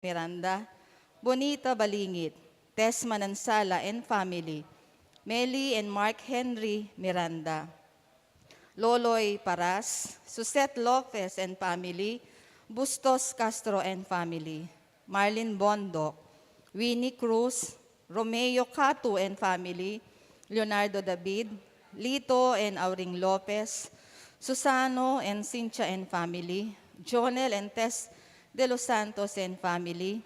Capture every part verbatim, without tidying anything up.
Miranda, Bonita Balingit, Tess Manansala and family, Meli and Mark Henry Miranda, Loloy Paras, Suzette Lopez and family, Bustos Castro and family, Marlin Bondoc, Winnie Cruz, Romeo Catu and family, Leonardo David, Lito and Auring Lopez, Susano and Cynthia and family, Jonel and Tess de los Santos and family,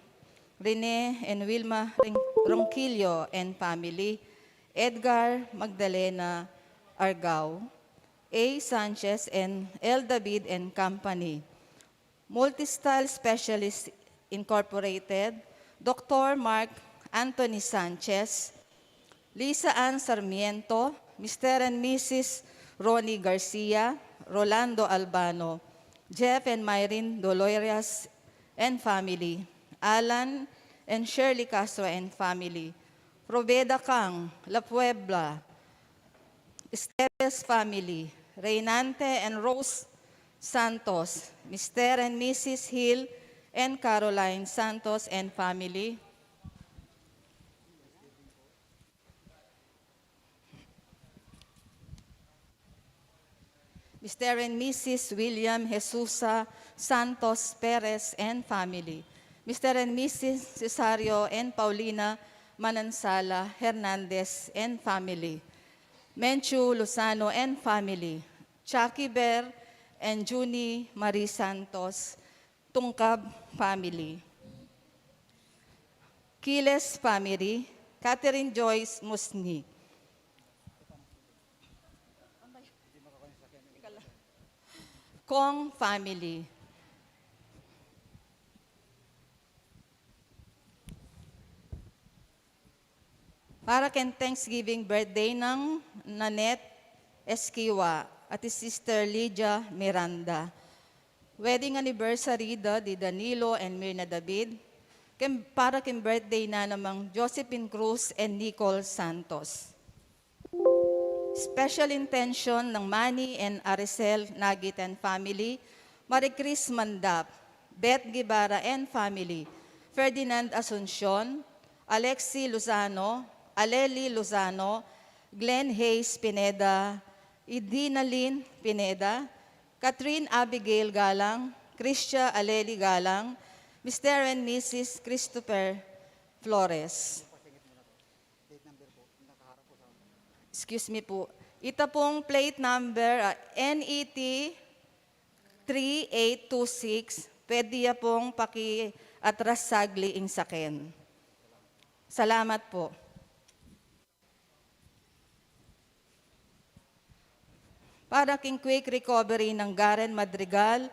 Rene and Wilma Ren-, Ronquillo and family, Edgar Magdalena Argao, A Sanchez and L David and company, Multistyle Specialist Incorporated, Doctor Mark Anthony Sanchez, Lisa Ann Sarmiento, Mister and Missus Ronnie Garcia, Rolando Albano, Jeff and Myrin Dolores and family, Alan and Shirley Castro and family, Robeda Kang, La Puebla, Esteves family, Reynante and Rose Santos, Mister and Missus Hill and Caroline Santos and family, Mister and Missus William Jesusa Santos Perez and family, Mister and Missus Cesario and Paulina Manansala Hernandez and family, Menchu Lozano and family, Chucky Bear and Junie Marie Santos, Tungkab family, Quiles family, Catherine Joyce Musni, Kong family. Para ken Thanksgiving birthday nang Nanette Esquiwa at i Sister Lydia Miranda. Wedding anniversary da di Danilo and Mirna David. Ken, para ken birthday na namang Josephine Cruz and Nicole Santos. Special intention nang Manny and Aricel Nagit and family, Marie Chris Mandap, Beth Guevara and family, Ferdinand Asuncion, Alexi Lozano, Aleli Lozano, Glenn Hayes Pineda, Idinalyn Pineda, Catherine Abigail Galang, Christia Aleli Galang, Mister and Missus Christopher Flores. Excuse me po. Ita pong plate number, ah, N E T three eight two six. Pwede ya pong pakiatras sagli ing saken. Salamat po. Para king quick recovery nang Garen Madrigal,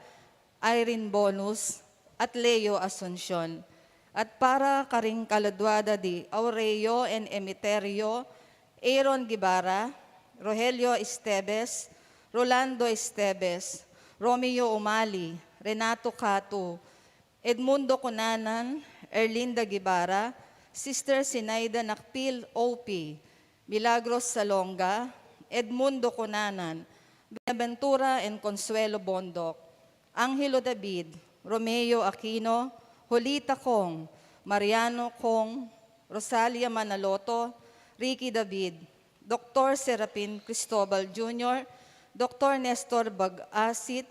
Irene Bonus, at Leo Asuncion. At para karing kaladua da di Aurelio and Emeterio, Aaron Guevara, Rogelio Esteves, Rolando Esteves, Romeo Umali, Renato Catu, Edmundo Cunanan, Erlinda Guevara, Sister Sinaida Nakpil O P, Milagros Salonga, Edmundo Cunanan, Buenaventura and Consuelo Bondoc, Angelo David, Romeo Aquino, Jolita Cong, Mariano Cong, Rosalia Manaloto, Ricky David, Doctor Serapin Cristobal Junior, Doctor Nestor Bag-asit,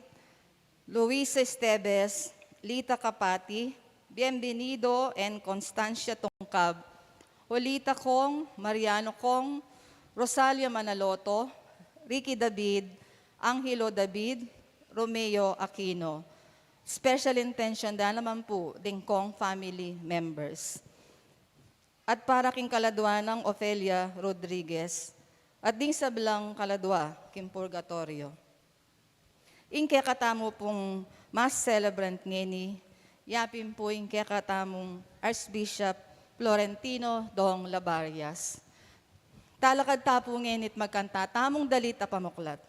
Luisa Esteves, Lita Capati, Bienvenido and Constancia Tungkab, Jolita Cong, Mariano Cong, Rosalia Manaloto, Ricky David, Angelo David, Romeo Aquino. Special intention da naman po ding Cong family members. At para king kaladua nang Ofelia Rodriguez, at ding sablang kaladua king purgatorio. Ing kekatamu pung Mass celebrant ngeni, yapin pu ing kekatamung Archbishop Florentino Dong Labarias. Talakad ta pu ngeni't magkanta tamung dalit a pamuklat.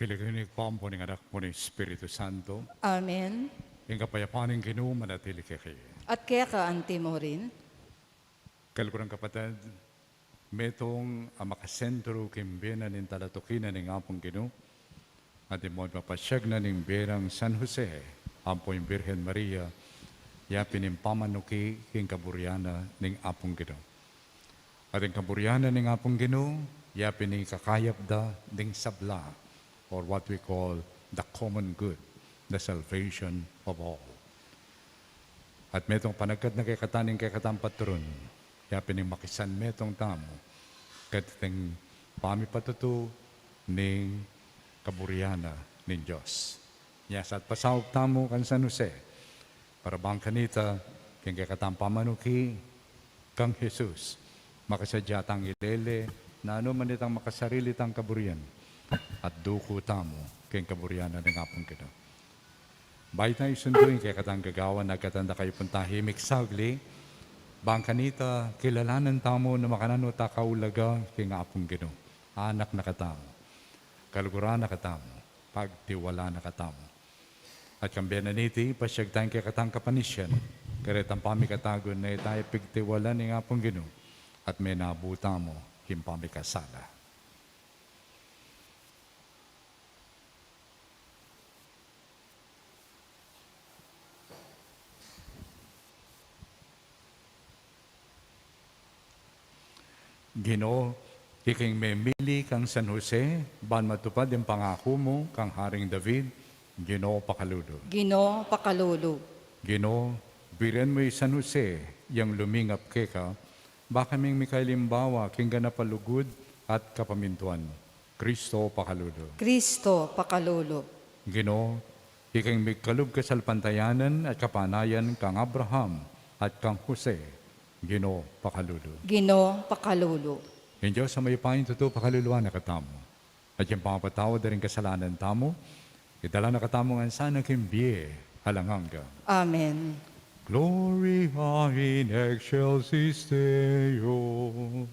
King lagyu ning Ibpa, ampo ning Anak, ampo ning Espiritu Santo. Amen. Ing kapayapan ning Ginu manatili kekayu. At keka anti murin. Kaluguran kapatad, metung a makasentru king bie na ning talatuki na ning Apung Ginu, at ing mapapasiag na ning bie nang San Jose, ampo ing Birhen Maria, ya pin ing pamanuki king kaburian na ning Apung Ginu. At ing kaburian na ning Apung Ginu, ya pin ing kakayap da ding sabla, or what we call the common good, the salvation of all. At metung panagkat na kekatamu ning kekatang patron, ya pin ing makisanmetung tamu, keti king pamipatutu ning kaburian na ning Dios. Nya sa at pasaup tamu kang San Jose, para bang kanita, king kekatang pamanuki kang Jesus, makasadya tang ilele nanu man itang makasarili tang kaburian, at duku tamu king kaburian na ning Apung Ginu. Bayu tang isundu ing kekatang gagawan, agkatan da kayu pung tahimik saglit, bang kanita kilalanan tamu nung makananu ta kaulaga king Apung Ginu. Anak na katamu, kaluguran na katamu, pagtiwala na katamu. At kambe na niti, pasiag tang kekatang kapanisian, karetang pamikatagun na ita ipigtiwala ning Apung Ginu, at menabu tamu king pamikasala. Ginu, ika ing memili kang San Jose, ban matupad ing pangaku mu kang Haring David, Ginu, pakalulu. Ginu, pakalulu. Ginu, biren mu i San Jose, yang lumingap keka, ba kaming mikalimbawa king ganap a lugud at kapamintuan. Kristo, pakalulu. Kristo, pakalulu. Ginu, ika ing migkalub kasalpantayanan at kapanayan kang Abraham at kang Jose. Ginu, pakalulu. Ginu, pakalulu. Ing Dios a mayupaya, tutu pakaluluan na katamu, at ing pamapatawad da ring kasalanan tamu, idala na katamu ngan sana king bie alang angga. Amen. Gloria in excelsis Deo.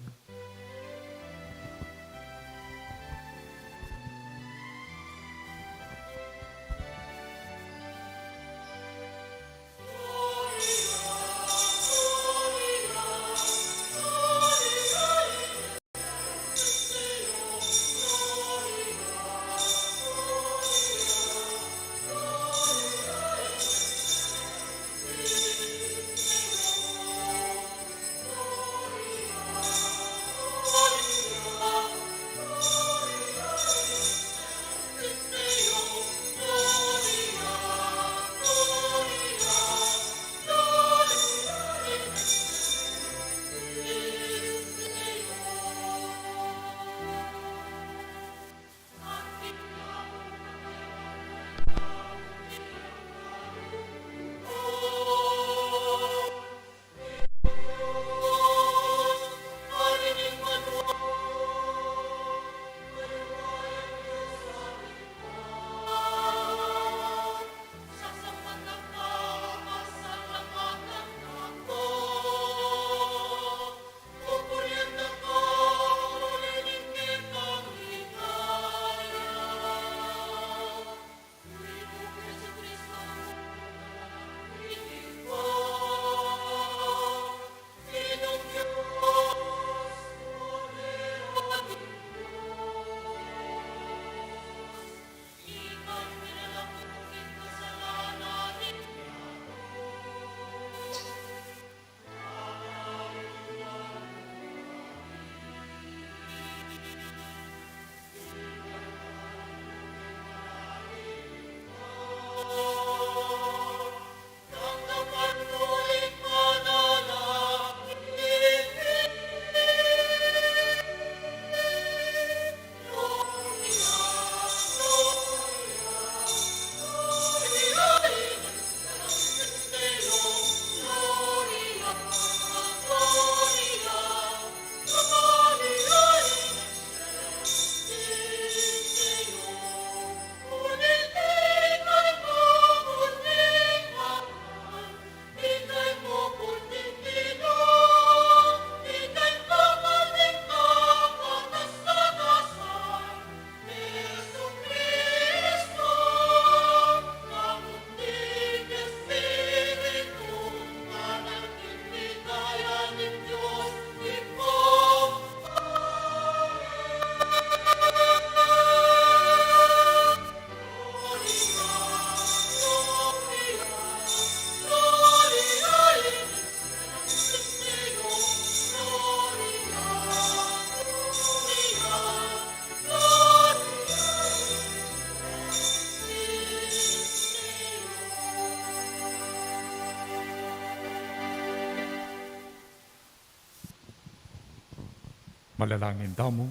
Manalangin tamu.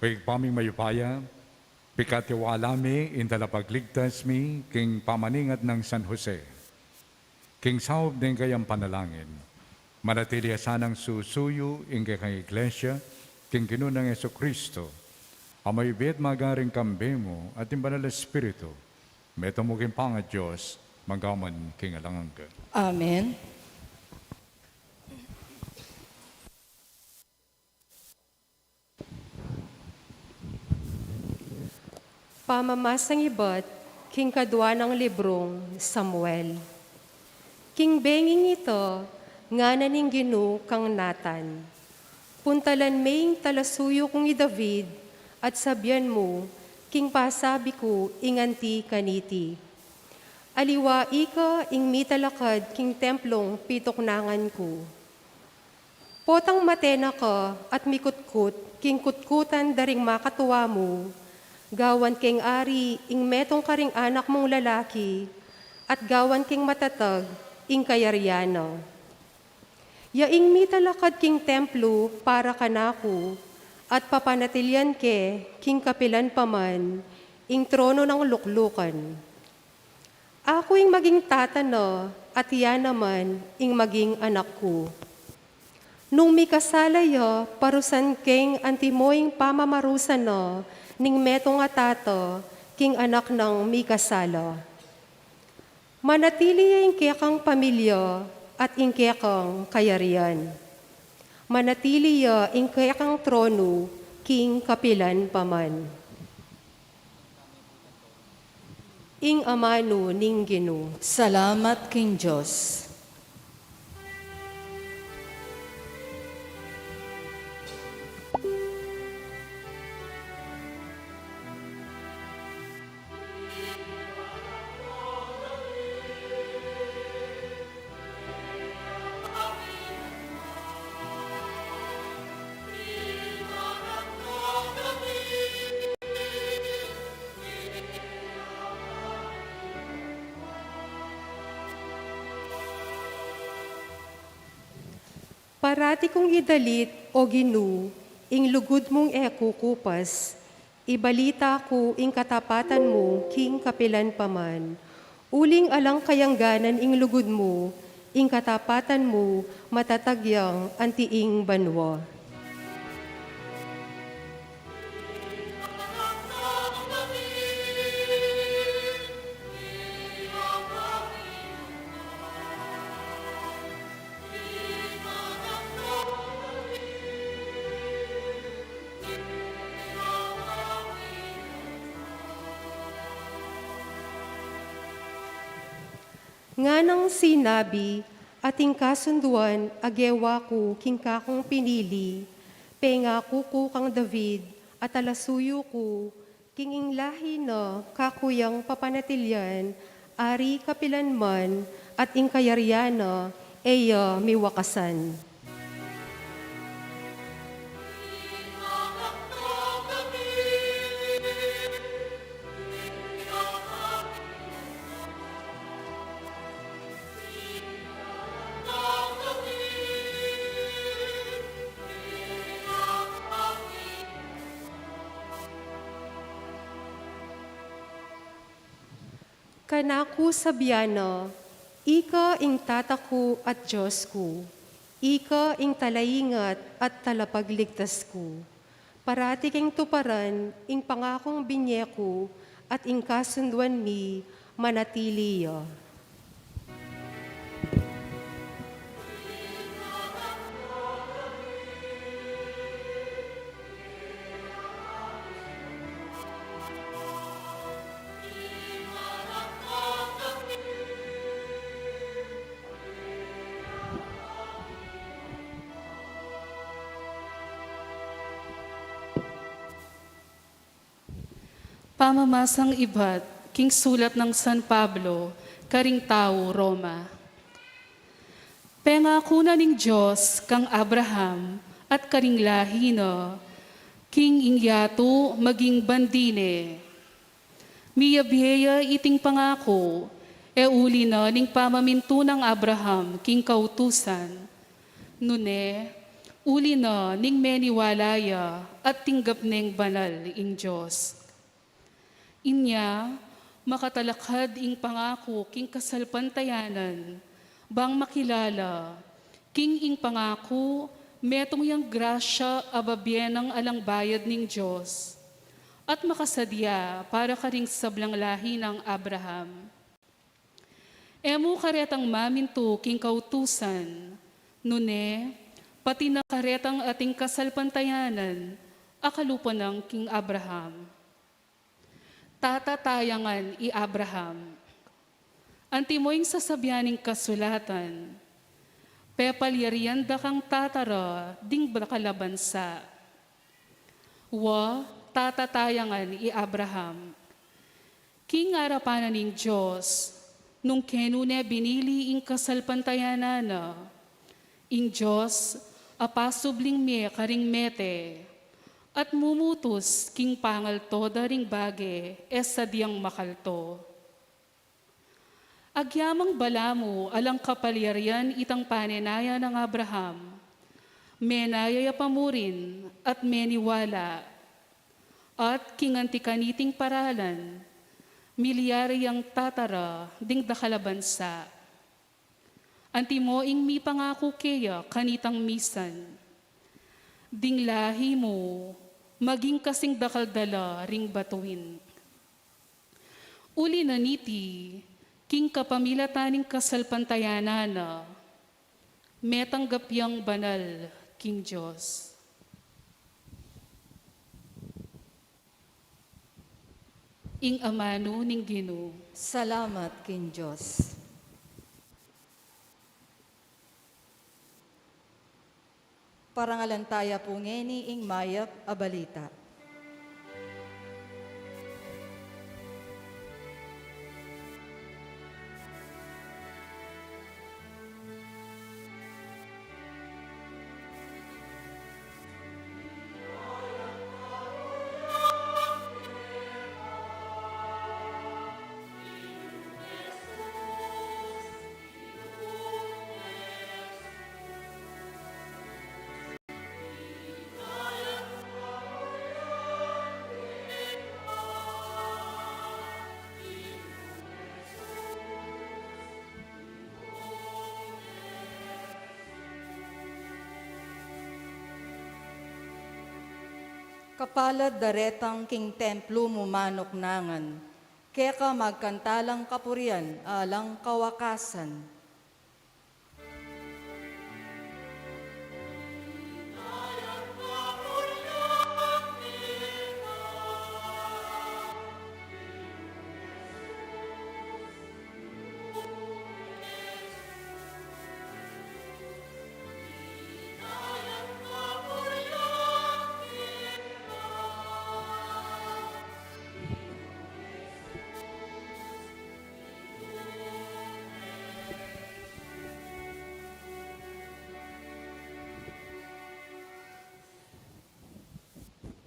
O Ibpa ming mayupaya, pikatiwala mi ing Talapagligtas mi king pamaningat nang San Jose. King saup ning kayang panalangin, manatili ya sanang susuyu ing kekang Iglesia king Ginu nang Jesucristo, a mayupayat at magaring, kambe mu at ing Banal a Espiritu, metung mu king pangaDios, mangga man king alang angga. Amen. Pamamasang ibat king kadua nang librung Samuel. King benging ita, ngana ning Ginu kang Natan, puntalan me ing talasuyu kung i David, at sabian mu king pasabi ku ing anti kaniti. Aliwa ika ing mitalakad king templung pituknangan ku. Potang mate na ka at mikutkut king kutkutan da ring makatua mu, gawan keng ari ing metung karing anak mung lalaki, at gawan keng matatag ing kayarian na. Ya ing mitalakad king templo para kanaku, at papanatilian ke king kapilan pa man ing trono nang luklukan. Aku ing maging tata na, at ya naman ing maging anak ku. Nung mikasala ya, parusan keng antimo ing pamamarusan na ning metung a tata king anak nang mikasala. Manatili ya ing kekang pamilya at ing kekang kayarian. Manatili ya ing kekang trono king kapilan pa man. Ing amanu ning Ginu. Salamat king Dios. Parati kung idalit, O Ginu, ing lugud mung e kukupas, ibalita ku ing katapatan mu king kapilan pa man. Uling alang kayangganan ing lugud mu, ing katapatan mu matatag yang anti ing banua. Nganang sinabi, ating kasunduan a gewa ku king kakung pinili, pengaku ku kang David, a talasuyu ku, king ing lahi na kaku yang papanatilian, ari kapilan man, at ing kayarian na e ya miwakasan. Kanaku sabian na, ika ing Tata ku at Dios ku, ika ing talaingat at talapagligtas ku. Parati keng tuparan ing pangakung binye ku, at ing kasunduan mi manatili ya. Pamamasang ibat king sulat nang San Pablo karing tau Roma. Pengaku na ning Dios kang Abraham at karing lahi na, king ing yatu maging bandi ne. Miyabie ya iting pangaku, e uli na ning pamamintu nang Abraham king kautusan, nune, uli na ning meniwala ya at tinggap neng banal ing Dios. Inya, makatalakad ing pangaku king kasalpantayanan, bang makilala king ing pangaku metung yang grasya a babie nang alang bayad ning Dios, at makasadya para karing sablang lahi nang Abraham. E mu karetang mamintu king kautusan, nune, pati na karetang ating kasalpantayanan a kalupa nang king Abraham. Tatatayangan i Abraham. Antimo ing sasabian ning kasulatan, pepalyarian da kang tatara ding dakal a bansa. Wa, tatatayangan i Abraham. King arapan na ning Dios, nung kenu ne binili ing kasalpantayanan na, ing Dios apasubling mie karing mete, at mumutus king pangalto da ring bage e sadyang makalto. Agyamang balamu alang kapalyarian itang panenaya nang Abraham, menaya ya pa mu rin at meniwala, at king anti kaniting paralan, milyari yang tatara ding dakal a bansa. Antimo ing mipangaku keya kanitang misan, ding lahi mu maging kasing dakal da la ring batuin. Uli na niti, king kapamilatan ning kasalpantayanan na, metanggap yang banal king Dios. Ing amanu ning Ginu. Salamat king Dios. Parangalan taya pu ngeni ing mayap a balita. Kapalad da retang king templu mu manuknangan, keka magkantalang kapurian alang kawakasan.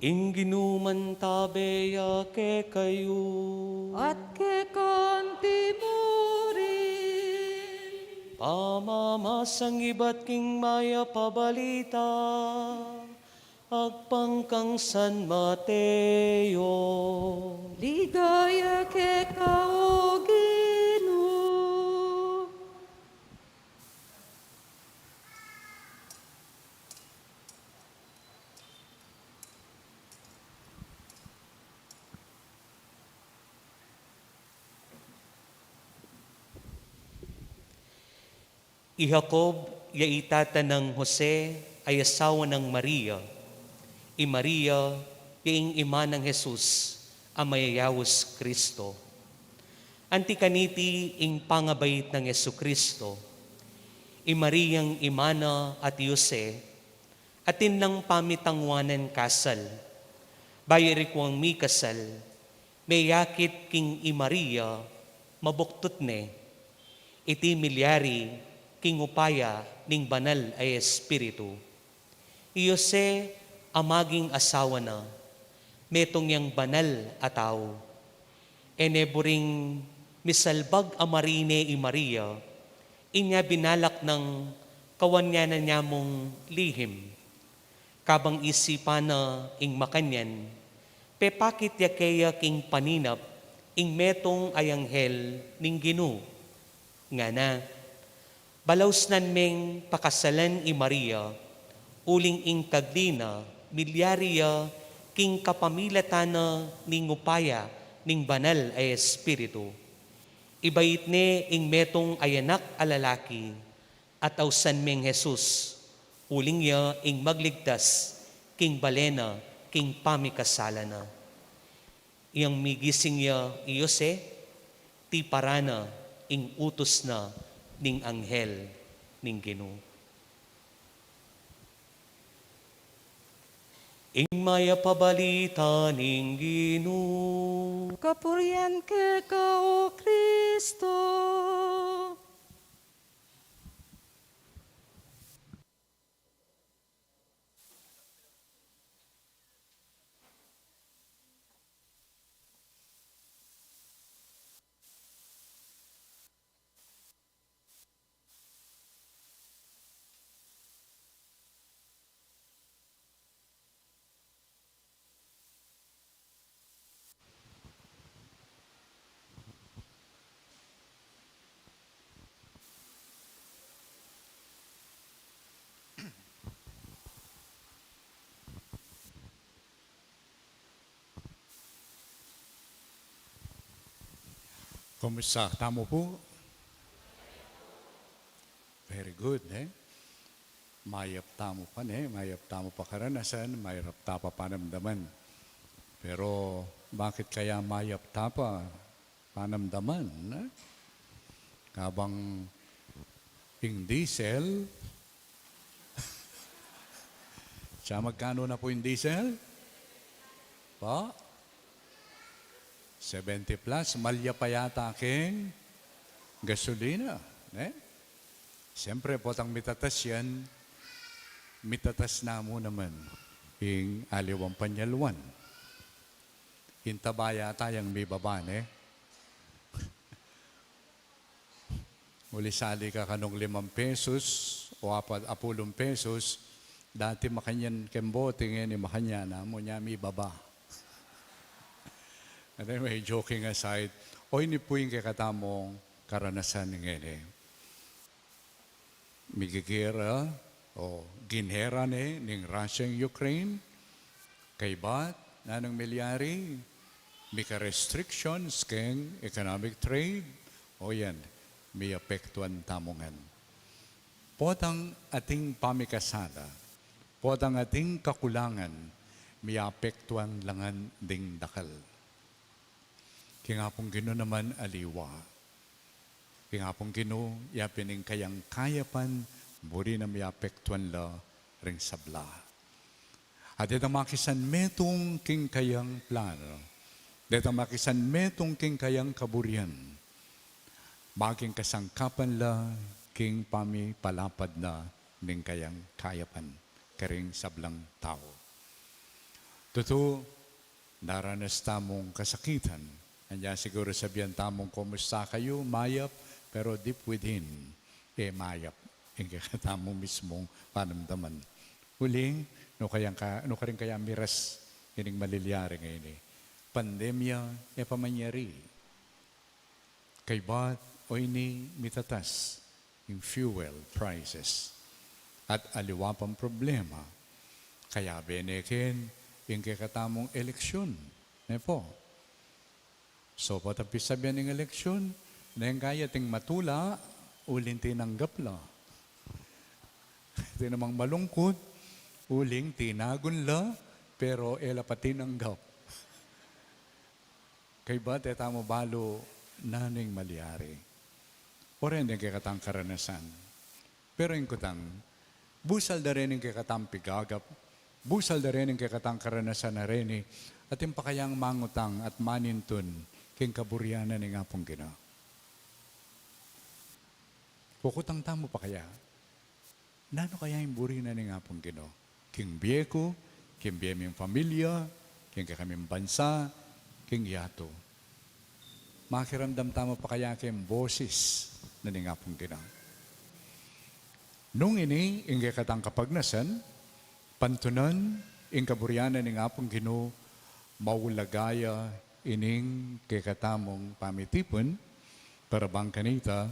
Ing Ginu mantabe ya kekayu. At keka mu rin. Pamamasan ibat king mayap a balita agpang kang San Mateo. Ligaya keka, O Ginu. I Jacob ya i tata nang Jose a asawa nang Maria. I Maria ya ing ima nang Jesus a mayayaus Kristo. Anti kaniti ing pangabait nang Jesucristo. I Mariang ima na at i Jose, atin lang pamitanguanan kasal. Bayu rikuang mikasal, meyakit king i Maria, mabuktut ne. Iti milyari king upaya ning Banal a Espiritu. I Jose a maging asawa na, metung yang banal a tau. E ne buring Misalbag a marine i Maria, inya binalak nang kawanyanan ya mung lihim. Kabang isipan na ing makanyan, pepakit ya keya king paninap ing metung a anghel ning Ginu, ngana, "Balausnan meng pakasalan i Maria, uling ing tagli na milyari ya king kapamilatan na ning upaya ning Banal a Espiritu. Ibait ne ing metung a anak a lalaki, at ausan meng Jesus, uling ya ing magligtas king bale na king pamikasalan na." Ing migising ya i Jose, tiparan na ing utus na ning anghel ning Ginu. Ing mayap a balita ning Ginu. Kapurian keka, O Kristo. Kumusta tamu pu? Very good, eh? Mayap tamu pa, ne? Mayap tamu pa karanasan, mayap ta pa panamdaman. Pero bakit kaya mayap ta pa panamdaman, eh? Kabang ing diesel, sa magkanu na pu ing diesel? Pa? Seventy plus, malya pa yata king gasolina, ne? Siyempre, potang mitatas yan, mitatas na mu naman ing aliwang panyalwan. Ing taba yata yang mibaba, ne? Uli sali ka kanung limang pesos o apat, apulung pesos, dati makanyan keng bote, ngeni makanyan na mu, nya mibaba. Anyway, joking aside, o ini pu ing kekatamung karanasan ngeni. Migigera o ginera ne ning Russia ing Ukraine, kaybat nanung milyari, mika-restrictions keng economic trade, o yan, miapektuan tamu ngan. Potang ating pamikasala, potang ating kakulangan, miapektuan la ngan ding dakal. King Apung Ginu naman aliwa. King Apung Ginu, yapin ing kayang kayapan, buri na miapektuan la ring sabla. At detang makisan metung king kayang plano, detang makisan metung king kayang kaburian, maging kasangkapan la king pamipalapad na ning kayang kayapan karing sablang tau. Tutu, daranas tamung kasakitan. Anya siguru sabian tamung, "Kumusta kayu?" Mayap, pero deep within, e mayap ing kekatamu mismung panamdaman. Uling, nu kayang ka, nu karin kaya miras ining malilyari ngeni? Pandemya, e pa man yari. Kaybat, o ini mitatas ing fuel prices at aliwa pang problema. Kayabe ne ken ing kekatamung eleksyun, ne pu? So, potang pisabian ing eleksyun, neng kaya ating matula, uling tinanggap la. Atin namang malungkut, uling tinagun la, pero e la pa tinanggap. Kaybat e tamu balu nanu ing malyari. O reni ing kekatang karanasan. Pero ing kutang, busal da reni ing kekatang pigagap, busal da reni ing kekatang karanasan a reni, atin pa kayang mangutang at manintun king kaburian na ning Apung Ginu? Kukutang tamu pa kaya? Nanu kaya ing buri na ning Apung Ginu king bie ku, king bie ming pamilya, king kekaming bansa, king yatu? Makiramdam tamu pa kaya king boses na ning Apung Ginu? Nung ini ing kekatang kapagnasan, pantunan ing kaburian na ning Apung Ginu, maulaga ya ining kekatamung pamitipun, para bang kanita,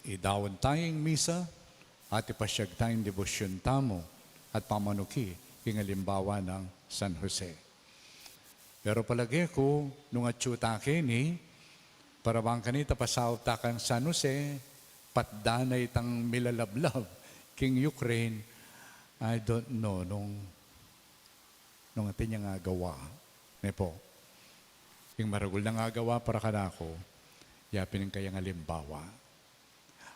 idaun taya ing misa, at ipasyag taya ing debosyun tamu, at pamanuki ing alimbawa nang San Jose. Pero palage ku, nung atyu ta keni, para bang kanita pasaup ta kang San Jose, patda na itang milalablab king Ukraine, I don't know nung, nung atin yang agawa. Ne pu? Ing maragul nang agawa para kanaku, ya pin ing kayang alimbawa.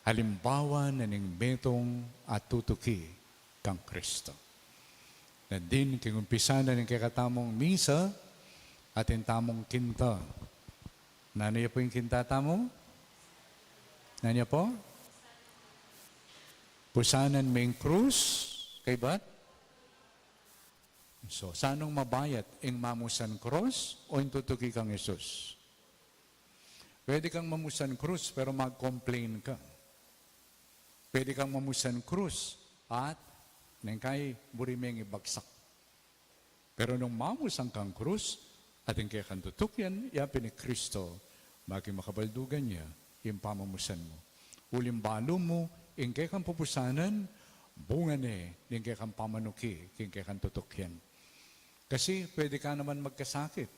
Alimbawa na ning metung a tutuki kang Kristo. Nandin king umpisa na ning kekatamung misa, atin tamung kinta. Nanu ya pu ing kinta tamu? Nanu ya pu? Pusanan me ing krus, kaybat? So, sanung mabayat, ing mamusan krus o ing tutuki kang Jesus? Pwede kang mamusan krus, pero mag-complain ka. Pwede kang mamusan krus at neng kai buri meng ibagsak. Pero nung mamusan kang krus at ing kekang tutukyan, ya pin i Kristo, maging makabaldugan ya ing pamamusan mu. Uling balu mu, ing kekang pupusanan, bunga ne ning kekang pamanuki king kekang tutukyan. Kasi pwede ka naman magkasakit.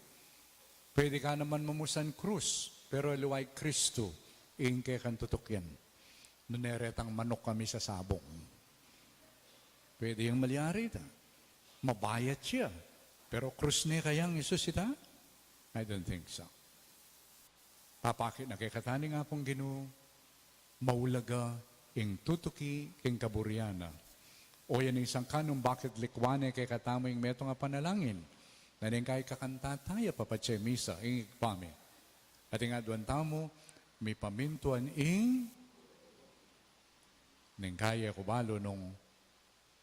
Pwede ka naman mamusan krus, pero aliwa i Kristo ing kekang tutukyan. Nune retang manuk kami sasabung. Pwede yang malyari ita. Mabayat ya. Pero krus ne kayang Jesus ita? I don't think so. Papakit na kekatamu ning Apung Ginu, maulaga ing tutuki king kaburian na. O yan ing sangkan nung bakit likwan ne kekatamu ing metung a panalangin. Na neng kai kakanta taya papatse misa, ing Ibpa mi. At ing aduan tamu, mipamintuan ing, neng kai e ku balu nung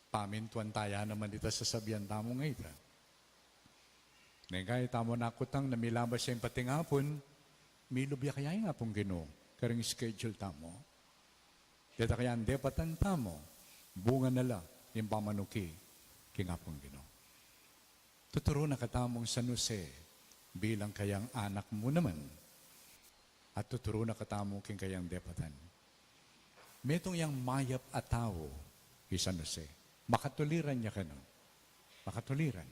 pamintuan taya naman ita sasabian tamu ngeni. Neng kai tamu nakutang na milabas ya ing patingapun, milub ya kaya ing Apung Ginu karing schedule tamu? Deta kaya ing depatan tamu, bunga na la ing pamanuki king Apung Ginu. Tuturu na katamung San Jose bilang kayang anak mu naman. At tuturu na katamu king kayang depatan. Metung yang mayap a tau i San Jose. Makatuliran ya kanu. Makatuliran.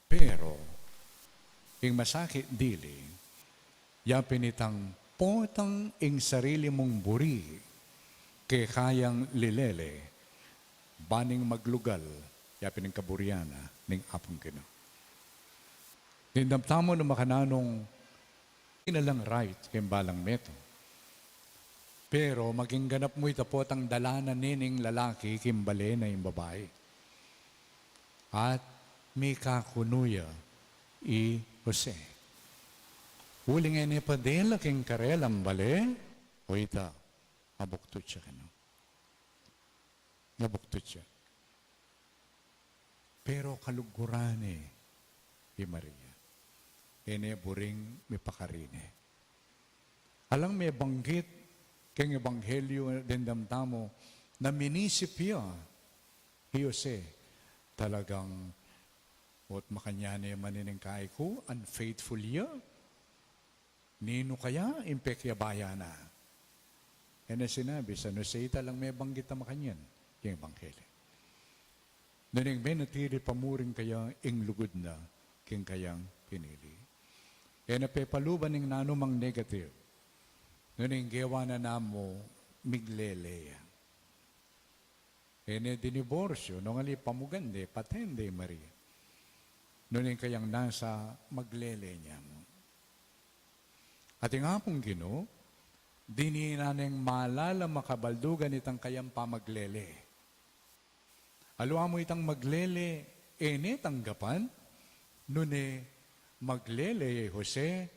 Pero, ing masakit dili, ya pin itang potang ing sarili mung buri, kekayang lilele, ban ing maglugal, ya pin ing kaburian na ning Apung Ginu. Dimdam tamu nung makananung inalang right king balang metung. Pero maging ganap mu ita potang dalanan ne ning lalaki king bale na ing babai. At mika kunu ya i Jose. Uling e ne pa dela king karelang bale, o ita, abuktut ya kanu. Abuktut ya. Pero kaluguran ne i Maria. E ne buring mipakarine. Alang mebanggit king ebanghelyu, dimdam tamu na minisip ya i Jose. Talagang, ot makanyan ne man ining kai ku, unfaithful ya. Ninu kaya ing pekiabayan na? E na sinabi, San Jose, ita lang mebanggit a makanyan king ebanghelyu. Nune ing menatili pa mu rin kaya ing lugud na king kayang pinili. E na pepaluban ing nanumang negative. Nune ing gewa na namu, miglele ya. E ne diniborsyu, nung ali pamugan de, paten de i Maria. Nune ing kayang nasa maglele ne mu. At ing Apung Ginu, dininan neng malalam a kabaldugan itang kayang pamaglele. Aliwa mu itang maglele, e ne tanggapan, nune maglele ya i Jose,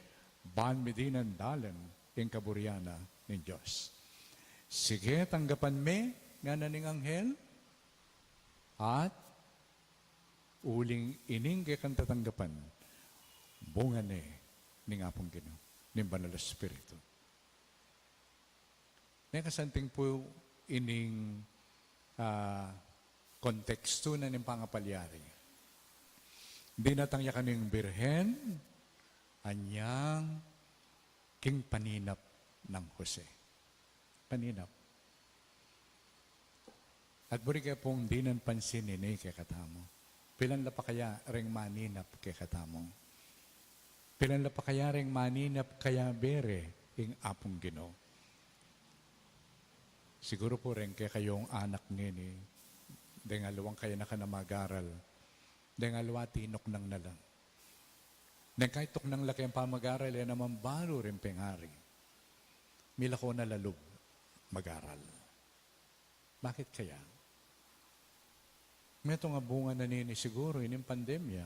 ban midinan dalan ing kaburian na ning Dios. Sige, tanggapan me, ngana ning anghel, at uling ining kekang tatanggapan, bunga ne ning Apung Ginu, ning Banal a Espiritu. Neng kasanting pu ining, ah, kontekstu na ning pangapalyari. Dinatang ya kanu ing Birhen, anyang king paninap nang Jose. Paninap. At buri ke pung dinan pansin ini kekatamu. Pilan la pa kaya reng maninap kekatamu? Pilan la pa kaya reng maninap kaya bere ing Apung Ginu? Siguru pu reng kekayung anak ngeni, deng aliwang kaya na ka na mag-aral, deng aliwa tinuknang na la. Deng kaya tuknang la keng pamag-aral, e na man balu ring pengari. Milako na la lub mag-aral. Bakit kaya? Metung a bunga na nini siguru ining pandemya.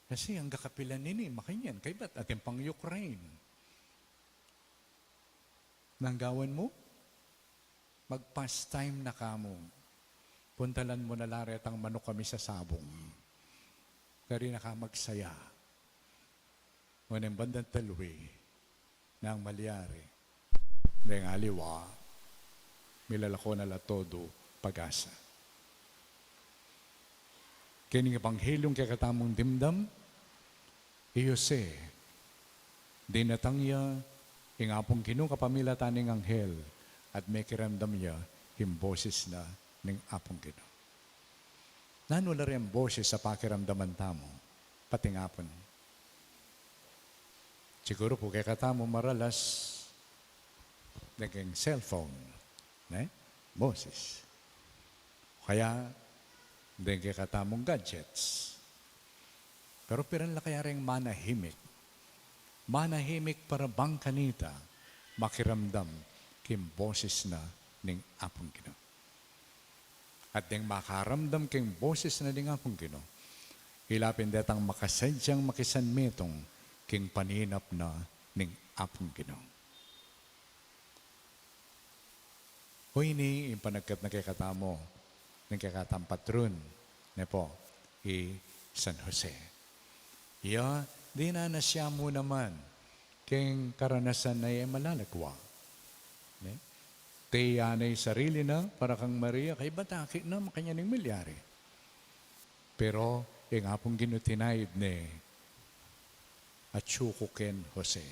Kasi angga kapilan nini, makanyan, kaybat atin pang Ukraine. Nanu gawan mu? Mag-pastime na ka mu. Puntalan mu na la retang manuk a misasabung. Kari na ka magsaya. Nune ing bandang talwi, nanu ing malyari? Deng aliwa, milalako na la todo pag-asa. Keni ing ebanghelyu king kekatamung dimdam, i Jose, dinatang ya ing Apung Ginu kapamilatan ning anghel, at mekiramdam ya ing boses na ning Apung Ginu. Nanu la reng boses a pakiramdaman tamu? Patingapun. Siguru pu kekatamu maralas deng keng cellphone, ne? Boses. O kaya deng kekatamung gadgets. Pero pilan la kaya reng manahimik? Manahimik para bang kanita makiramdam king boses na ning Apung Ginu. At deng makaramdam king boses na ning Apung Ginu, ila pin detang makasadyang makisanmetung king paninap na ning Apung Ginu. O ini ing panagkat na kekatamu ning kekatang patron, ne pu, i San Jose. Iya, dinanas ya mu naman keng karanasan a e malalagwa. Ne? Teye na ing sarili na para kang Maria, kaybat aki na, makanyan ing malyari. Pero ing Apung Ginu tinaid ne, atyu ku ken Jose,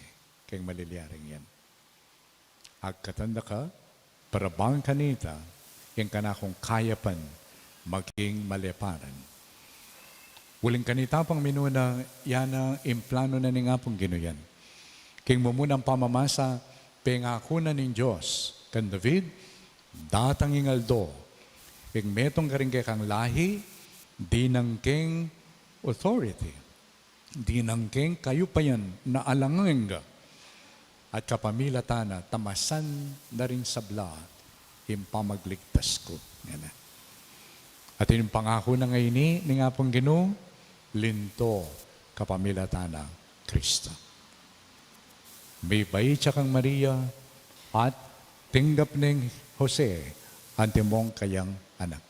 keng malilyaring yan. Agkatan da ka, para bang kanita, ing kanakung kayapan maging maleparan. Uling kanita pang minuna, ya na ing planu na ning Apung Ginu yan. King mumunang pamamasa, pengaku na ning Dios kang David, datang ing aldo, ing metung karing kekang lahi, dinan keng authority, dinan keng kayupayan na alang angga, at kapamilatan na tamasan da ring sabla ing pamagligtas ku. Ngana. At ing pangaku na ngeni ning Apung Ginu, linto kapamilatan na Kristo. Mibait ya kang Maria, at tinggap neng Jose antimong kayang anak.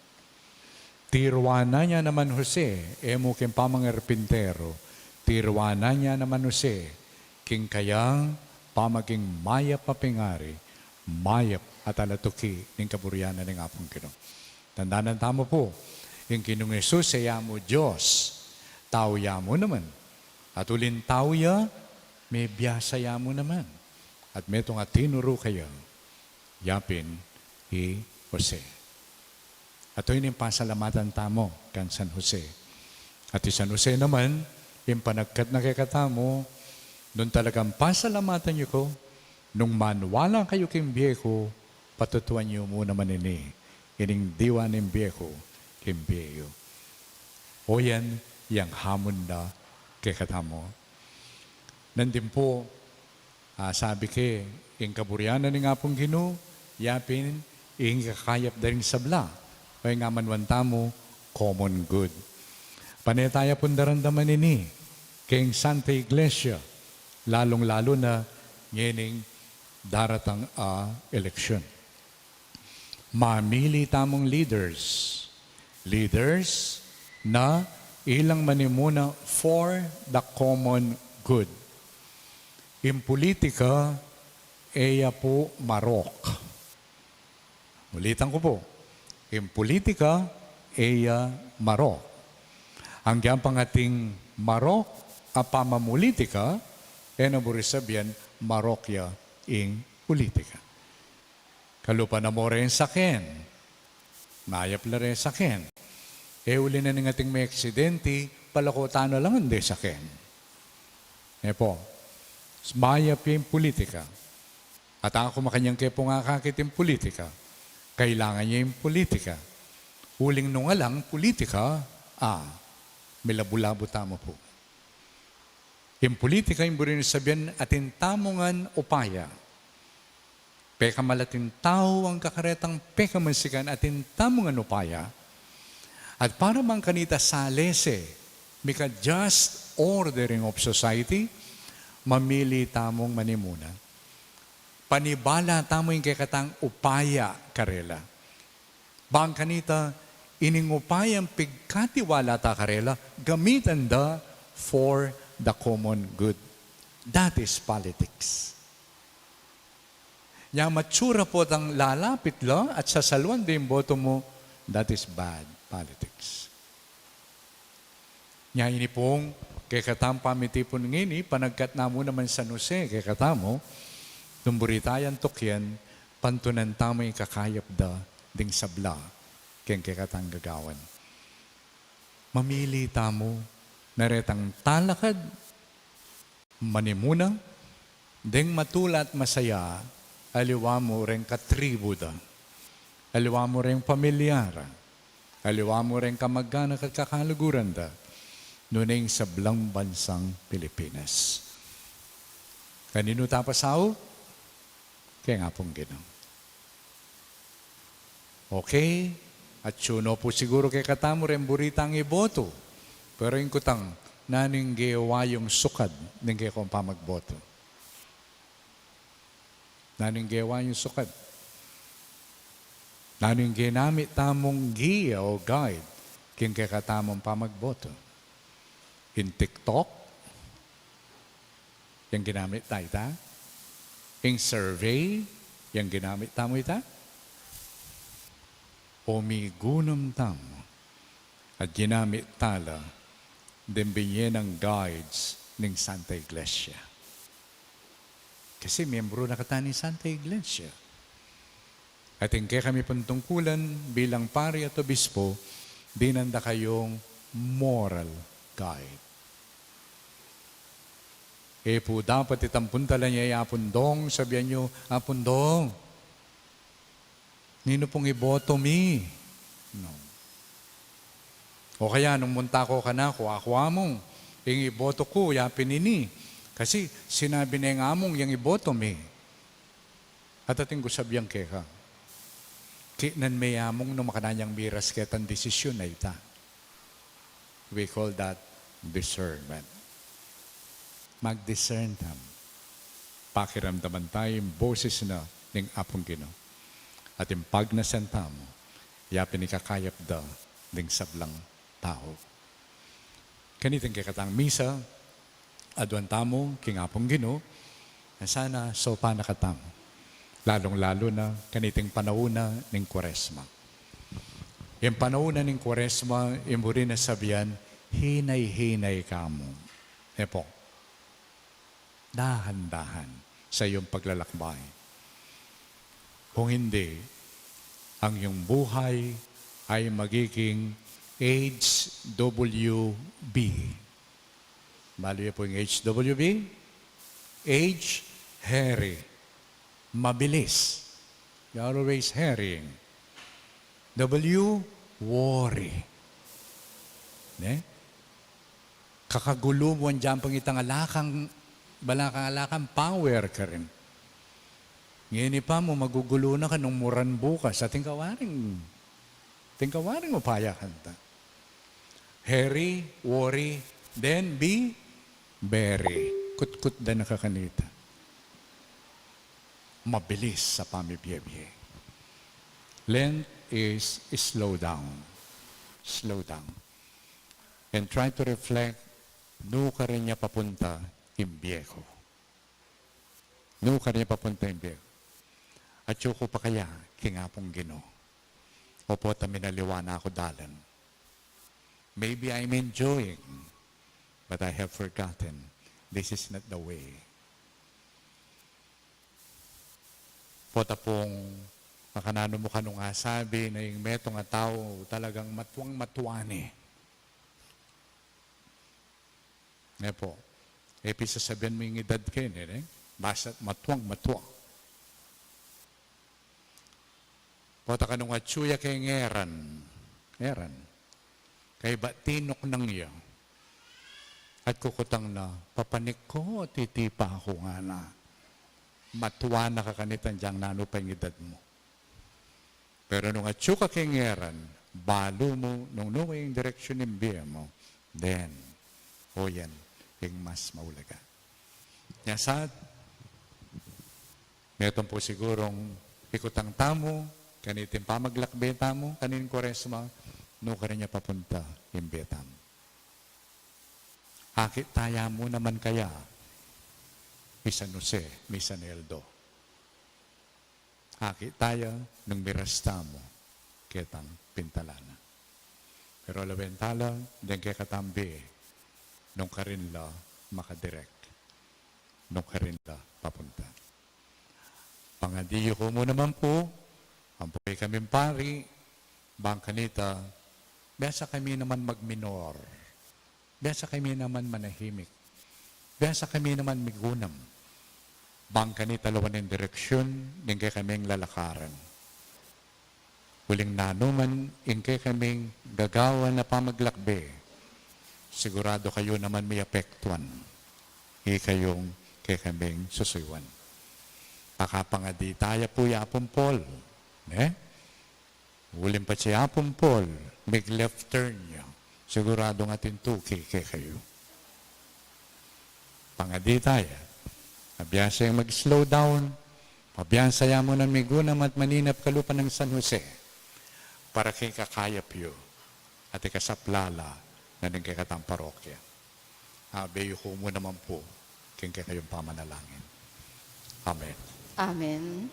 Tiruanan ya naman Jose, e mu king pamangarpinteru, tiruanan ya naman Jose, king kayang pamaging mayap a pengari, mayap a talatuki ning kaburian na ning Apung Ginu. Tandanan tamu pu, ing Ginung Jesus, e ya mu Dios, tau ya mu naman. At uling tau ya, mebiasa ya mu naman. At metung a tinuru kaya, yapin i Jose. At ini ing pasalamatan tamu kang San Jose. At i San Jose naman, ing panagkat na kekatamu, nung talagang pasalamatan yu ku, nung maniwala kayu king bie ku, patutuan yu mu naman ini, ining diwa ning bie ku king bie yu. O yan, yang hamon na kekatamu. Nandin pu, ah, sabi ke, ing kaburian na ning Apung Ginu, yapin ing ikakayap da ring sabla, o ing amanuan tamu, common good. Pane taya pung daramdaman ini keng Santa Iglesia, lalung-lalu na ngening daratang a eleksyon. Mamili tamung leaders. Leaders na ilang manimuna for the common good. Ing pulitika, e ya pu marok. Ulitan ku pu, ing pulitika, e ya marok. Agyang pang atin marok a pamamulitika, e na buri sabian marok ya ing pulitika. Kalupa na mu reng saken. Mayap la reng saken. E uli na ning atin me aksidenti, palako tana la ngan deng saken. E pu, mayap ya ing pulitika. At aku makanyan ke pung akakit ing pulitika. Kailangan ya ing pulitika. Uling nung alang pulitika, a, milabu-labu tamu pu. Ing pulitika, ing buri nang sabian, atin tamu ngan upaya. Pekamalat ing tau, angga karetang pekamansikan, atin tamu ngan upaya. At para bang kanita salese, mika just ordering of society, mamili tamung manimuna. Panibala tamu ing kekatang upaya karela. Bang kanita, ining upayang pigkatiwala ta karela, gamitan da for the common good. That is politics. Nya matsura potang lalapit la at sasaluan da ing boto mu, that is bad politics. Nya ini pung kekatang pamitipun ngeni, panagkat na mu naman San Jose, kekatamu, nung buri tayang tukian, pantunan tamu ing kakayap da ding sabla keng kekatang gagawan. Mamili tamu na retang talakad, manimuna, deng matula at masaya, aliwa mu reng katribu da, aliwa mu reng pamilya ra, aliwa mu reng kamag-anak at kakaluguran da, nune ing sablang bansang Pilipinas. Kaninu ta pasaup? Keng Apung Ginu. Okay, atyu no pu siguru kekatamu reng buri tang iboto. Pero ing kutang, nanu ing gewa yung sukad ning kekong pamagboto? Nanu ing gewa yung sukad? Nanu ing ginamit tamung giya o guide king kekatamung pamagboto? Ing TikTok? Yang ginamit ta ita? Ing survey? Yang ginamit tamu ita? O migunam tamu at ginamit ta la deng binye nang guides ning Santa Iglesia? Kasi miyembro na kata ning Santa Iglesia. At ing kekami pung tungkulan bilang pari at obispo, dinan da kayung moral guide. E pu dapat itampun ta la ne i Apung Dong, sabian yu, "Apung Dong, ninu pung iboto mi?" No. O kaya nung munta ko kanaku, "Aku, Among, ing iboto ku ya pin ini, kasi sinabi neng Among yang iboto mi." At atin ku sabian keka, kitnan me i Among nung makanyan yang miras ketang desisyun a ita. We call that discernment. Mag-discern tamu. Pakiramdaman ta ing boses na ning Apung Ginu. At ing pagnasan tamu, ya pin ing kakayap da ding sablang tau. Kaniting kekatang misa, aduan tamu king Apung Ginu, na sana saupan na katamu, lalung-lalu na kaniting panaun na ning Kuaresma. Ing panaun na ning Kuaresma, ing buri nang sabian, hinay-hinay kamu. E pu, dahan-dahan sa iyong paglalakbay. Kung hindi, ang iyong buhay ay magiging H W B. Balu ye pu ing H W B? H, hurry. Mabilis. You're always hurrying. W, worry. Ne? Kakagulu mu, agyang pang itang ala kang, bala kang ala kang power karin. Ngeni pa mu, magugulu na ka nung muran bukas. Atin ka waring, atin ka waring upaya kanta. Hurry, worry, then be very. Kutkut da na ka kanita. Mabilis sa pamibie-bie. Lent is slow down. Slow down. And try to reflect, nu karin ya papunta ing bie ku? Nu karin ya papunta ing bie? Atyu ku pa kaya king Apung Ginu? O pota minaliwa na ku dalan? Maybe I'm enjoying, but I have forgotten this is not the way. Pota pung makananu mu kanung asabi na ing metung a tau talagang matuang-matua ne. Ne po, e pisasabian mu ing edad ke ne, ne? Basta't matuang-matua. Pota kanung atyu ya keng eran. Eran. Kaybat tinuknang ya. At kukutang na, papanik ku, titipa ku ngana. Matua na ka kanita, agyang nanu pa ing edad mu. Pero nung atyu ka keng eran, balu mu nung nu ing direksyun ning bie mu, then, o yan ing mas maulaga. Nya sa, metung pu sigurung ikutang tamu kaniting pamaglakbe tamu kanining Kuaresma, nu karin ya papunta ing bie tamu? Akit taya mu naman kaya i San Jose, i San Eldo? Akit taya nung miras tamu ketang pintala na? Pero lawen tala deng kekatang bie, nung karin la makadirek, nung karin la papunta. Pangadi yu ku mu naman pu, ampo ikaming pari, bang kanita, biasa kami naman magminor. Biasa kami naman manahimik. Biasa kami naman migunam. Bang kanita lawan ing direksyun ning kekaming lalakaran. Uling nanu man ing kekaming gagawan a pamaglakbe, siguradu kayu naman miapektuan, ikayung kekaming susuyuan. Pakapangadi taya pu i Apung Paul, ne? Uling patse i Apung Paul, mig-left turn ya, siguradung atin tuki kekayu. Pangadi taya, pabiasa yang mag-slow down, pabiasa ya mu nang migunam at maninap kalupa nang San Jose, para king kakayap yu at ikasaplala na ning kekatang parokya. Abe yu ku mu naman pu king kekayung pamanalangin. Amen. Amen.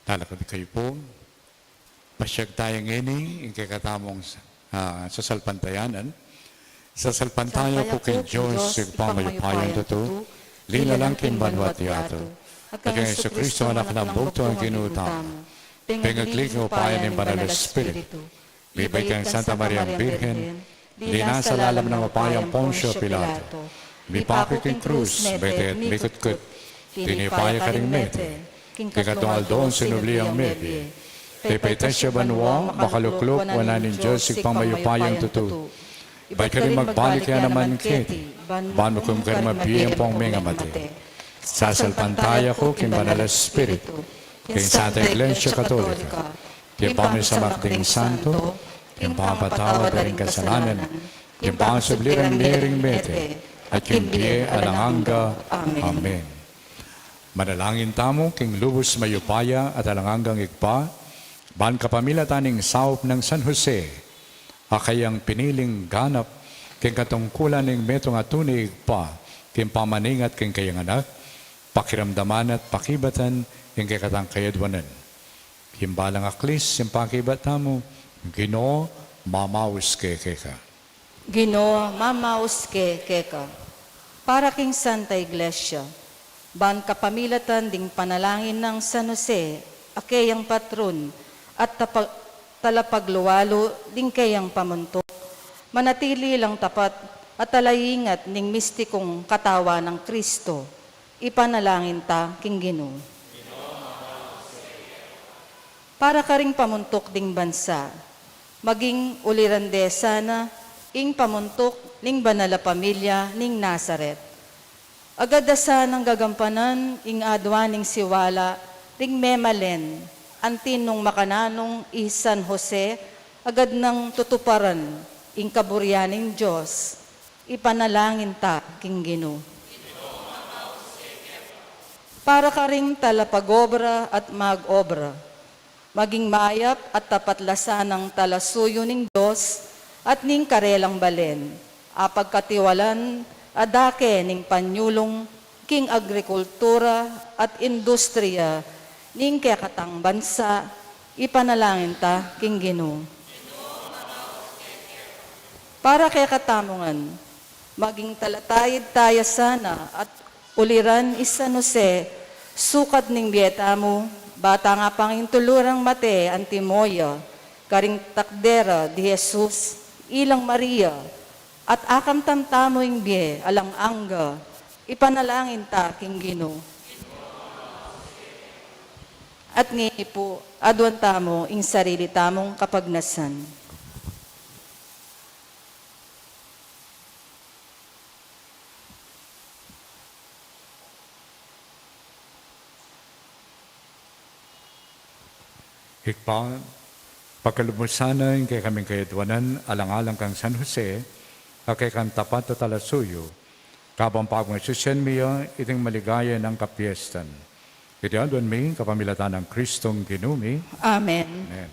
Talakad kayu pu. Pasyag taya ngeni ing kekatamung, ah, sasalpantayanan. Sasalpantaya ku king Dios, Ibpang mayupayang tutu, linalang king banwa't yatu, at kang Jesucristo, Anak nang bugtung Ginu tamu, pengagli king upaya ning Banal a Espiritu, mibait kang Santa Mariang Birhen, linasa lalam ning upayang Poncio Pilato, mipaku king krus, mete at mikutkut, tinipa ya karing mete, king katlung aldo sinubli yang mebie, pepaitas ya banua, makalukluk wanan ning Dios Ibpang mayupayang tutu. Ibat karin magbalik ya naman keti, ban mukum karing mabie ampong mengamate. Sasalpantaya ku king Banal a Espiritu, king Santa Iglesia Katolika, king pamisamak ding santo, king pamapatawad da ring kasalanan, king pangasubli rang mie ring mete, at king bie alang angga. Amen. Manalangin tamu king lubus mayupaya at alang anggang Ibpa, ban kapamilatan ning saup nang San Jose, a kayang piniling ganap king katungkulan ning metung a tune Ibpa, king pamaningat king kayang anak, pakiramdaman at pakibatan ing kekatang kayadwanan. King balang aklis, ing pakibat tamu, Ginu, mamaus ke keka. Ginu, mamaus ke keka. Para king Santa Iglesia, ban kapamilatan ding panalangin nang San Jose, a keyang patron at tapa-, talapagluwalu ding keyang pamuntuk, manatili lang tapat at talaingat ning mistikung katawan nang Kristo, ipanalangin ta king Ginu. Para karing pamuntuk ding bansa, maging uliran de sana ing pamuntuk ning banal a pamilya ning Nazaret. Agad da sanang gagampanan ing adwa ning siwala ring memalen, Anti nung makananu i San Jose, agad nang tutuparan ing kaburian ning Dios, ipanalangin ta king Ginu. Para karing talapag-obra at mag-obra, maging mayap at tapat la sanang talasuyu ning Dios at ning karelang balen, apagkatiwalan a dake ning panyulung king agrikultura at industriya ning kekatang bansa, ipanalangin ta king Ginu. Para kekatamu ngan, maging talatayid taya sana at uliran i San Jose, sukat ning bie tamu, bata nga pangintuluran mate anti moya, karing takdera di Jesus, ilang Maria, at akamtan tamu ing bie alang angga, ipanalangin ta king Ginu. At ngeni pu, aduan tamu ing sarili tamung kapagnasan. Ibpa, pakalub mu sana ing kekaming kayaduanan, alang-alang kang San Jose, a kekang tapat a talasuyu, kabang pagmasusian mi ya iting maligaya nang kapiestan. Iti aduan mi kapamilatan nang Kristong Ginu mi. Amen. Amen.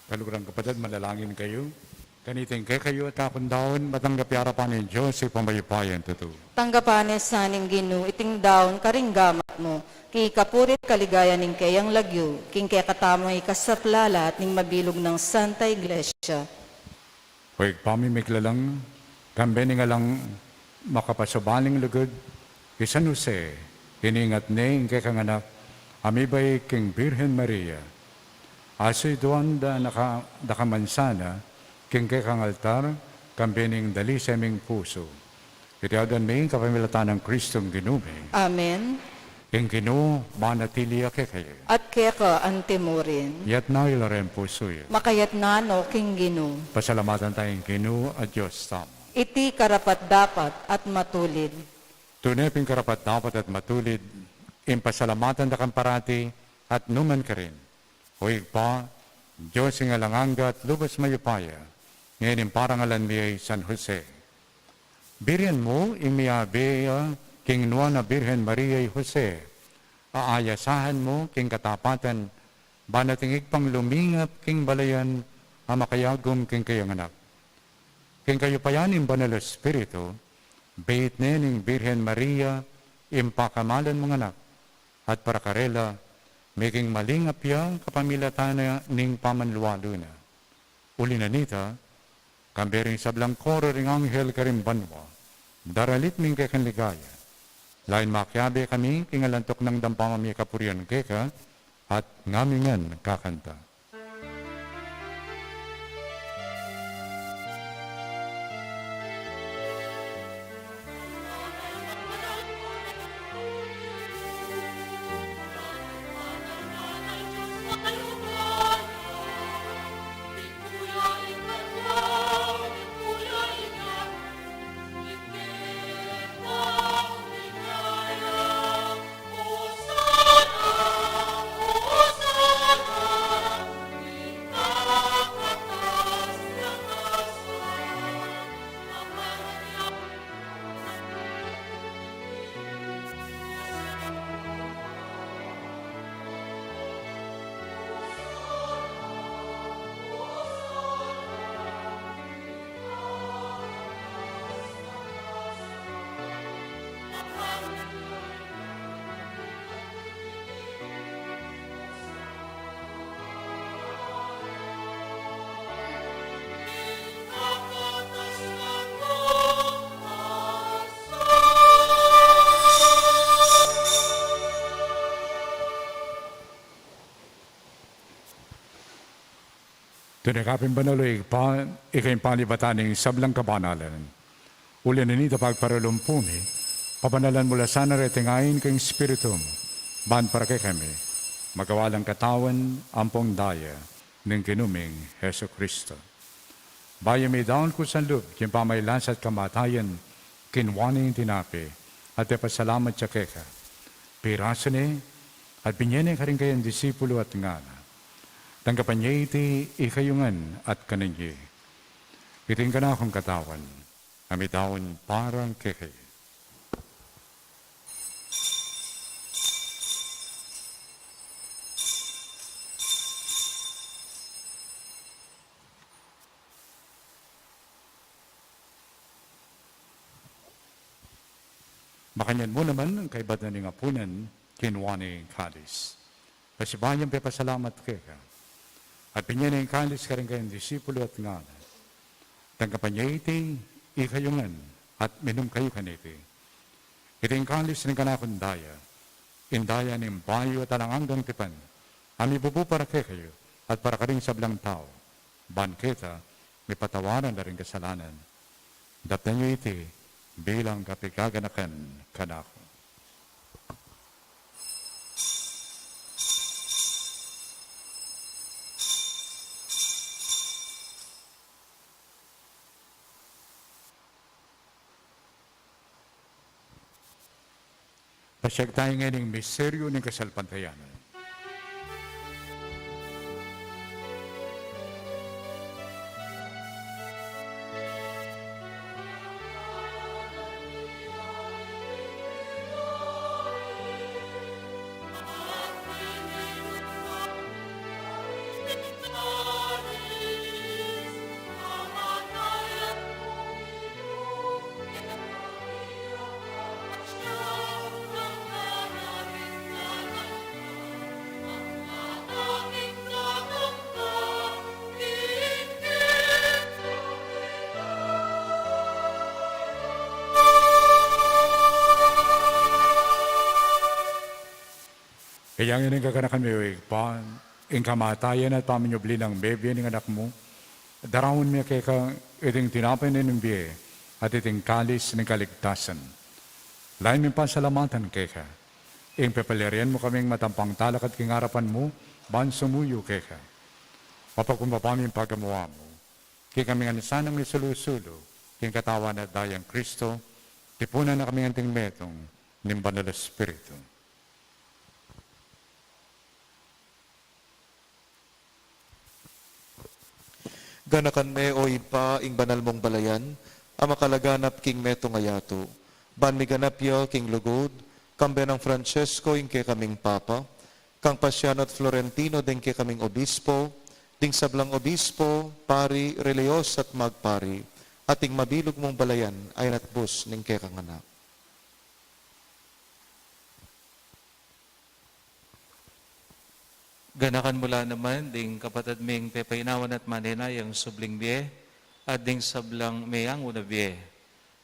Kaluguran kapatad, manalangin kayu. Kaniting kekayu at akung daun, matanggap ya arapan ning Dios, Ibpang mayupayang tutu. Tanggapan na sa ning Ginu iting daun karing gamat mu, king kapurian at kaligayan ning keyang lagyu, king kekatamung ikasaplala at ning mabilug nang Santa Iglesia. O Ibpa mi, miglalang, kambe ning alang makapasubaling lugud, i San Jose, iningat ne ing kekang anak a mibait king Birhen Maria. Asuiduan da na ka, da ka man sana, king kekang altar, kambe ning dalise ming pusu. Iti aduan mi, kapamilatan nang Kristong Ginu mi. Amen. Ing Ginu, manatili ya kekayu. At keka antimurin. Iyatas yu la ring pusu yu. Makayatas no king Ginu. Pasalamatan taya ing Ginu a Dios tamu. Iti karapat-dapat at matulid. Tune pin karapat-dapat at matulid, ing pasalamatan da kang parati at nukarin man. O Ibpa, Dios ning alang angga at lubos mayupaya, ngeni ing parangalan mi i San Jose. Birhen mu ing miyabe ya king nuan a Birhen Maria i Jose, a ayasahan mu king katapatan, ban ating Ibpang lumingap king balayan a makayagum king kayang anak. King kayupayan ning Banal a Espiritu, beit ne ning Birhen Maria ing pakamalan mung anak, at para karela, maging malingap ya kapamilatan ning pamanlualu na. Uli na nita, kambe ring sablang koro ring anghel karing banua, daralit mi ing kekang ligaya. Lain makiabe kami king alang tuknang dang pamamie kapurian keka, at ngami ngan kakanta. Tune ka pin banal, o Ibpa, ika ing panibatan ning sablang kabanalan. Uli na nita pagparalumpu mi, pabanalan mu la sana reting ain king Espiritu mu, ban para kekami, magawa lang katawan ampong daya ning Ginu ming Jesucristo. Bayu midaun ku sa lub king pamagkasakit at kamatayan, kinua ne ing tinape, at pepasalamat ya keka. Pirasu ne, at binie ne karing kayang disipulu at ngana: Tanggapan ye iti ikayu ngan at kanan ye. Iti ing kanakung katawan, a midaun para kekayu. Makanyan mu naman, kaybat na ning apunan, kinua ne ing kalis. Pasibayu yang pepasalamat keka. At binie ne ing kalis karing kayang disipulu at ngana: Tanggapan ye iti ikayu ngan, at minum kayu kaniti. Iti ing kalis ning kanakung daya, ing daya ning bayu at alang anggang tipan, a mibubu para kekayu, at para karing sablang tau, ban keta mipatawaran la ring kasalanan. Daptan yu iti bilang kapaganakan kanaku. Pasiag tamu ngening misteryu ning kasalpantayanan. Kaya ngeni ing kaganakan mi, o Ibpa, ing kamatayan at paminyubli nang mebie ning Anak mu, daraun mi keka iting tinapay ning bie at iting kalis ning kaligtasan. Lain ming pasalamatan keka, ing pepalyarian mu kaming matampang talakad king arapan mu, ban sumuyu keka. Mapagkumbaba ming pagamuan mu, king kami ngan sanang misulu-sulu king katawan at dayang Kristo, tipunan na kami ngan king metung ning Banal Espiritu. Ganakan me, o Ibpa, ing banal mung balayan, a makalaganap king metung a yatu. Ban miganap ya king lugud, kambe nang Francesco ing kekaming Papa, kang Paciano at Florentino ding kekaming obispo, ding sablang obispo, pari, relihiyosa at magpari, at ing mabilug mung balayan a inatbus ning kekang Anak. Ganakan mu la naman ding kapatad ming pepainawan at manenayang subling bie, at ding sablang meyangu na bie.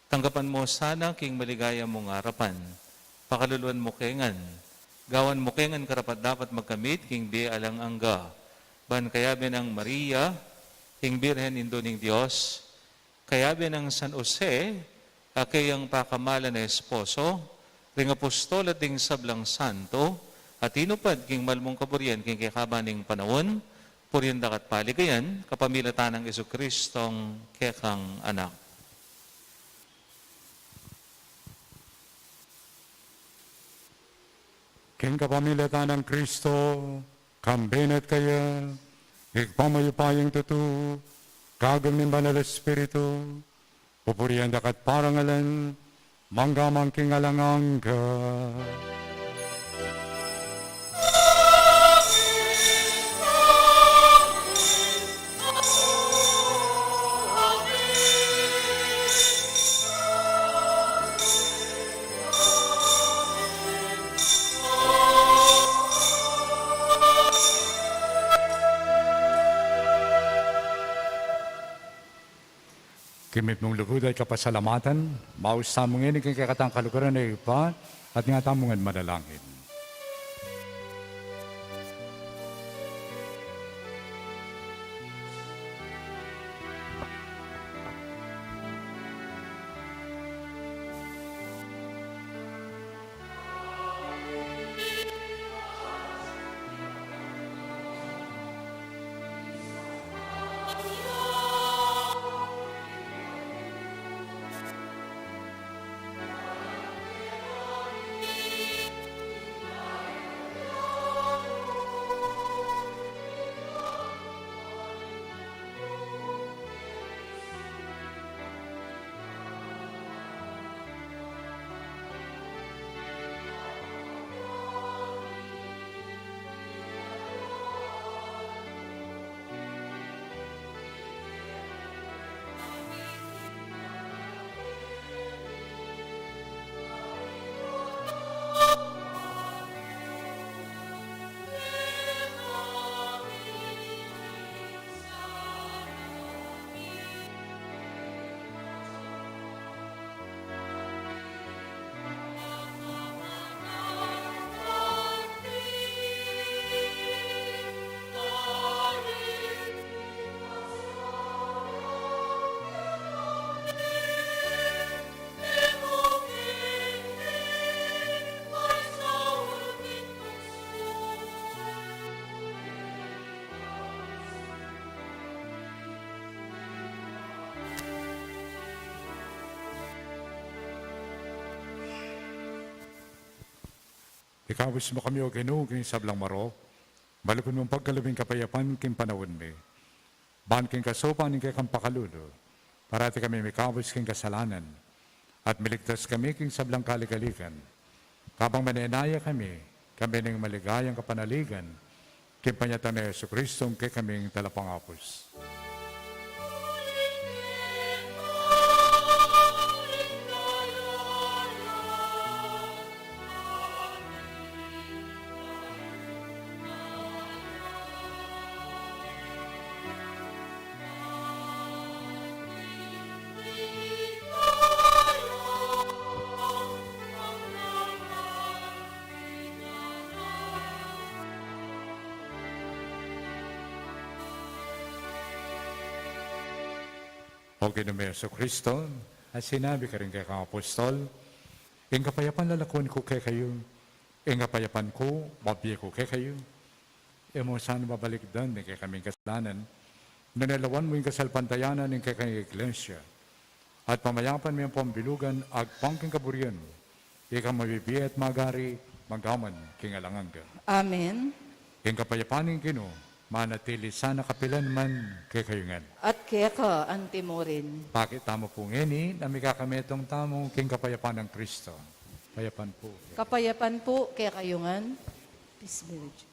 Tanggapan mu sana king maligaya mung arapan. Pakaluluan mu ke ngan. Gawan mu ke ngan karapat-dapat magkamit king bie alang angga. Ban kayabe nang Maria, ing Birhen Indu ning Dios, kayabe nang San Jose, a keyang pakamalan a esposo, ring apostol at ding sablang santo, a tinupad king mal mung kaburian king kekaban ning panaun, purian daka at paligayan, kapamilatan nang Jesucristong kekang Anak. King kapamilatan nang Kristo, kambe na at kaya, ing Ibpa mayupayang tutu, kayabe ning Banal Espiritu, pupurian daka at parangalan, mangga man king alang angga. King mitmung lugud at kapasalamatan, maus tamu ngeni king kekatang kaluguran a Ibpa, at ngana tamu ngan manalangin. Ikabus mu kami, O Ginu, king sablang marok, malugud mung pagkalub ing kapayapan king panaun mi. Ban king kasaupan ning kekang pakalulu, parati kami mikabus king kasalanan, at miligtas kami king sablang kaligaligan. Kabang manenaya kami, kami ning maligayang kapanaligan, king panyatang nang Jesucristo, ing kekaming Talapangabus. O Ginu mi Jesucristo, a sinabi karing kekang apostol, ing kapayapan lalakwan ku kekayu, ing kapayapan ku bibie ku kekayu. E mu sana babalikdan ing kekaming kasalanan, nune lawan mu ing kasalpantayanan ning kekang Iglesia, at pamayapan me ampong bilugan agpang king kaburian mu, ikang mabibie at magari, mag-aman king alang angga. Amen. Ing kapayapan ning Ginu, manatili sana kapilan man kekayu ngan. At keka anti murin. Pakit tamu pu ngeni, na mikakametung tamu king kapayapan nang Kristo. Kapayapan pu. Kapayapan pu kekayu ngan. Peace be with you.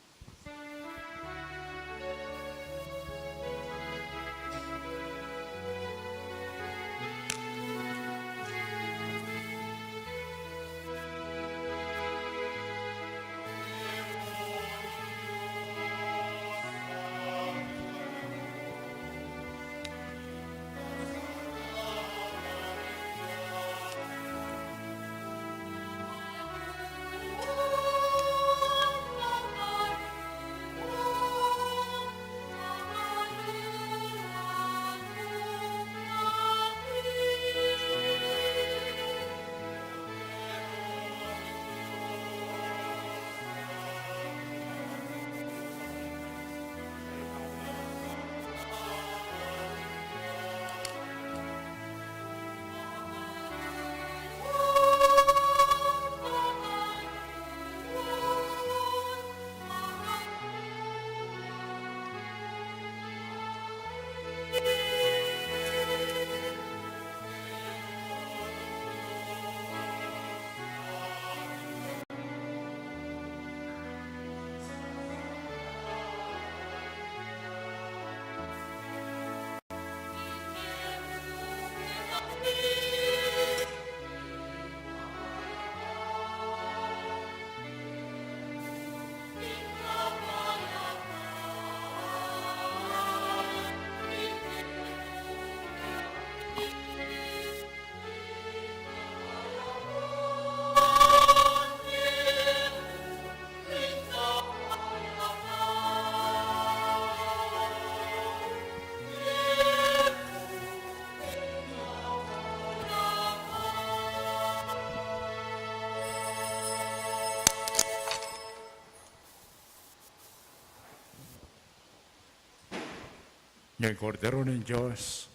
Nya ing Kordero ning Dios,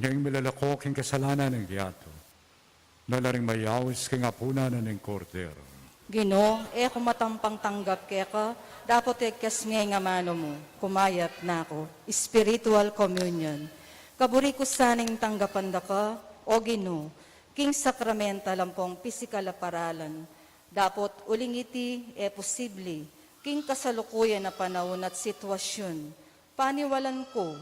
nya ing milalako king kasalanan ning yatu. Nanu la ring mayaus king apunan ning Kordero? Ginu, e ku matampang tanggap keka, dapot egkas me ing amanu mu, kumayap na ku. Spiritual Communion. Kaburi ku sanang tanggapan da ka, O Ginu, king sakramental ampong pisikal a paralan. Dapot uling iti e pusibli king kasalukuyan a panaun at sitwasyun. Paniwalan ku,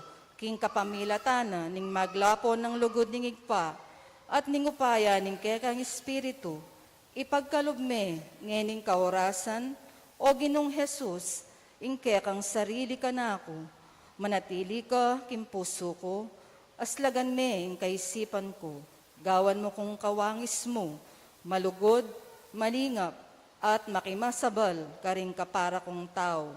king kapamilatan na ning maglapon nang lugud ning Ibpa at ning upaya ning kekang Espiritu, ipagkalub me ngening kaorasan, O Ginung Jesus, ing kekang sarili kanaku. Manatili ka king pusu ku, aslagan me ing kaisipan ku, gawan mu kung kawangis mu, malugud, malingap, at makimasabal karing kapara kung tau.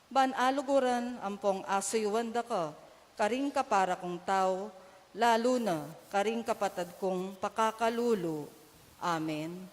Ban aluguran ampong asuyuan da ka karing kapara kung tau, lalu na karing kapatad kung pakakalulu. Amen.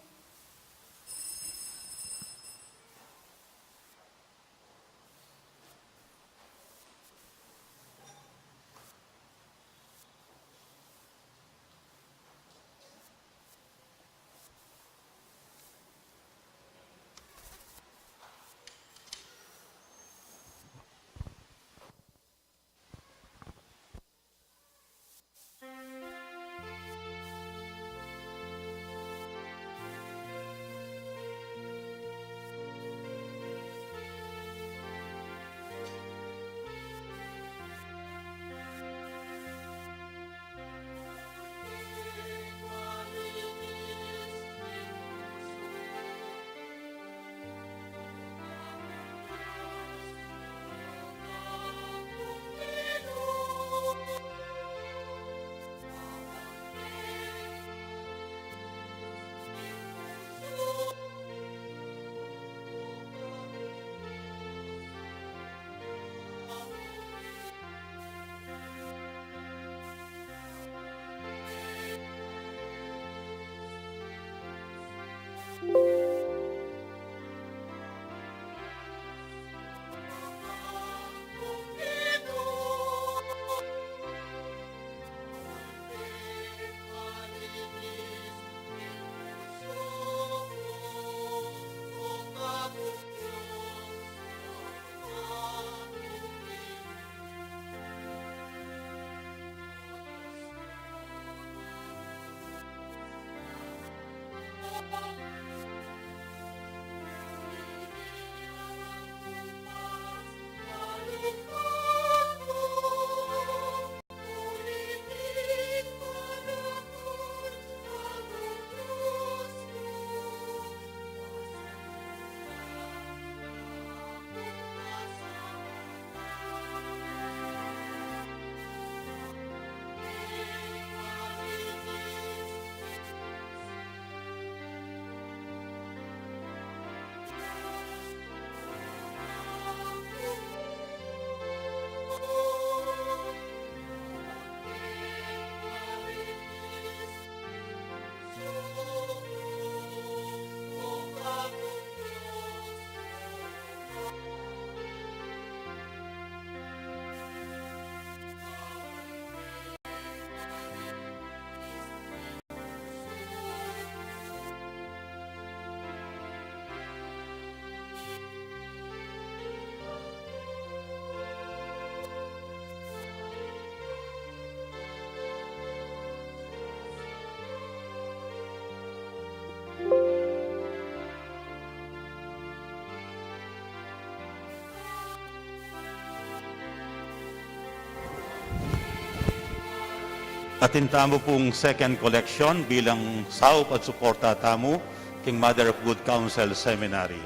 Atin tamu pung second collection bilang saup at suporta tamu king Mother of Good Counsel Seminary.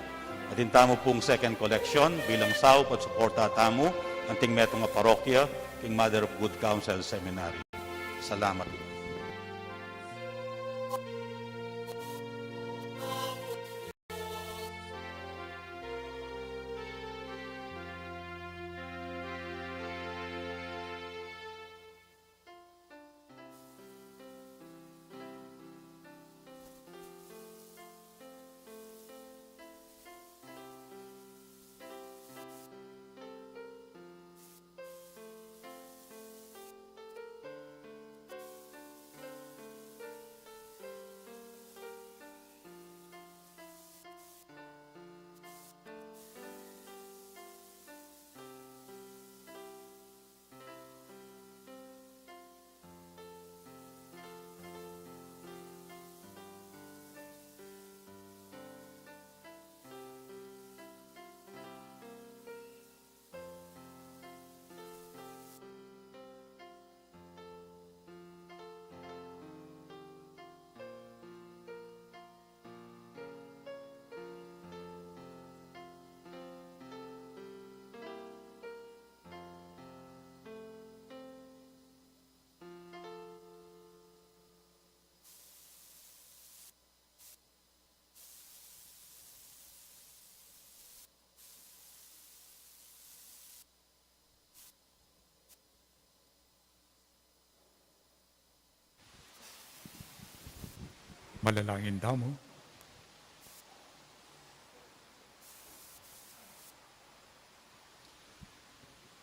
Atin tamu pung second collection bilang saup at suporta tamu anting metung a parokya king Mother of Good Counsel Seminary. Salamat. Manalangin tamu.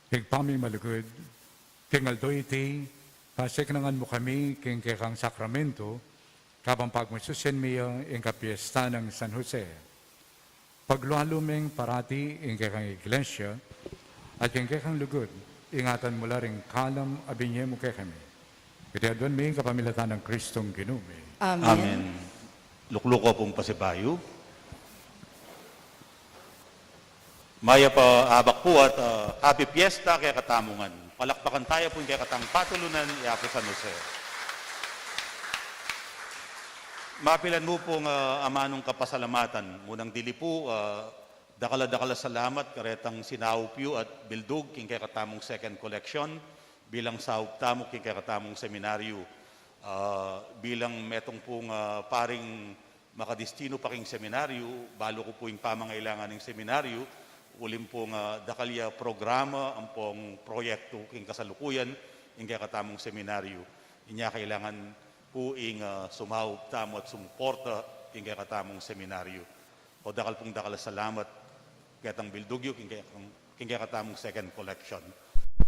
Ibpa ming malugud, king aldo iti, pasiknangan mu kami king kekang sakramento, kabang pagmasusian mi ya ing kapiestan nang San Jose. Paglualu meng parati ing kekang iglesia at ing kekang lugud, ingatan mu la ring kalam a binie mu kekami. Iti aduan mi kapamilatan nang Kristong Ginu mi. Amen. Amen. Lukluku pung pasibayu. Mayap a abak pu at, ah, happy fiesta kekatamu ngan. Palakpakan taya pu ing kekatang patulunan, ya pu San Jose. Mapilan mu pung, ah, amanung kapasalamatan. Munang dili pu, ah, dakal a dakal a salamat karetang sinaup yu at bildug king kekatamung second collection bilang saup tamu king kekatamung seminaryo. Ah, bilang metung pung, ah, paring makadistinu pa king seminaryo, balu ku pu ing pamangailangan ning seminaryo, uling pung, ah, dakal ya programa ampong proyektu king kasalukuyan ing kekatamung seminaryo. Inya kailangan pu ing, ah, sumaup tamu at sumuporta king kekatamung seminaryo. O dakal pung dakal a salamat ketang bildug yu king kekang, king kekatamung second collection.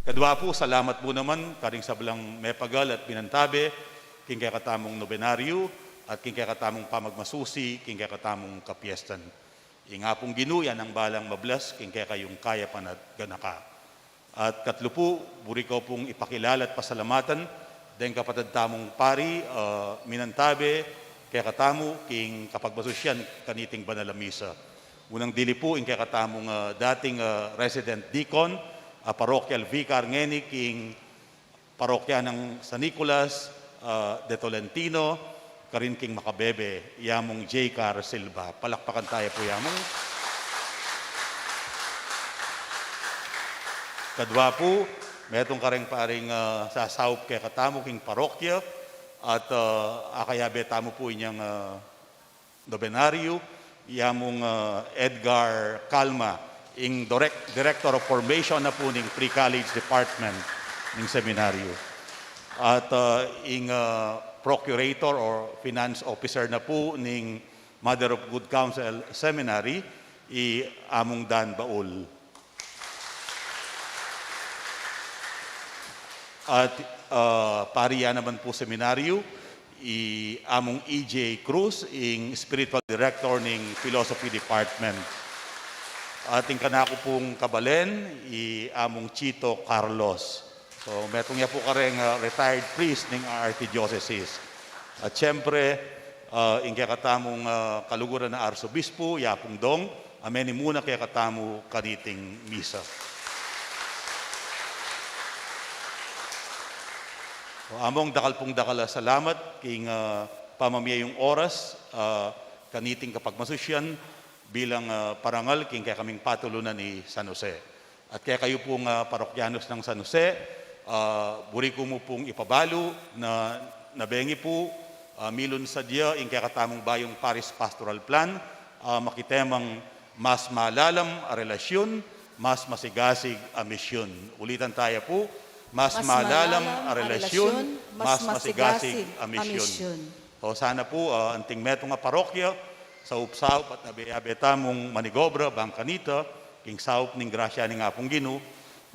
Kadwa pu, salamat mu naman karing sablang mepagal at minantabe king kekatamung nobenaryo at king kekatamung pamagmasusi king kekatamung kapiestan. Ing Apung Ginu, ya nang balang mablas king kekayung kayapan at ganaka. At katlu pu, buri ku pung ipakilala at pasalamatan deng kapatad tamung pari, ah, minantabe kekatamu king kapagmasusian kaniting banal a misa. Unang dili pu ing kekatamung, ah, dating, ah, resident deacon, ah, parochial vicar ngeni king parokya nang San Nicolas, ah, de Tolentino, karin king makabebe, i Among J. Car Silva. Palakpakan taya pu i Among. Kadwa pu, metung kareng paring, ah, sasaup kekatamu king parokya at, ah, akayabe tamu pu inyang, ah, nobenaryo, i Among, ah, Edgar Calma, ing direk-, Director of Formation na pu ning Pre-College Department ning seminaryo. At, ah, ing, ah, Procurator or Finance Officer na pu ning Mother of Good Counsel Seminary, i Among Dan Baul. At, ah, pari ya naman pu seminaryo, i Among E J Cruz, ing spiritual director ning philosophy department. At ing kanaku pung kabalen, i Among Chito Carlos. So, metung ya pu kareng, ah, retired priest ning archdiocese. At siyempre, ah, ing kekatamung, ah, kaluguran a arsobispo, i Apung Dong, a menimuna kekatamu kaniting misa. Among, dakal pung dakal a salamat king, ah, pamamie yung oras, ah, kaniting kapagmasusyan bilang, ah, parangal king kekaming patulunan i San Jose. At kekayu pung, ah, parokyanos ng San Jose, ah, buri ku mu pung ipabalu na, na bengi pu, ah, milunsad ya ing kekatamung bayung Parish Pastoral Plan, ah, makitemang mas malalam a relasyon, mas masigasig a misyon. Ulitan taya pu, mas malalam a relasyon, mas masigasig a misyon. O sana pu, ah, anting metung a parokya, saup-saup at nabe-abe tamung manigobra bang kanita, king saup ning grasya ning Apung Ginu,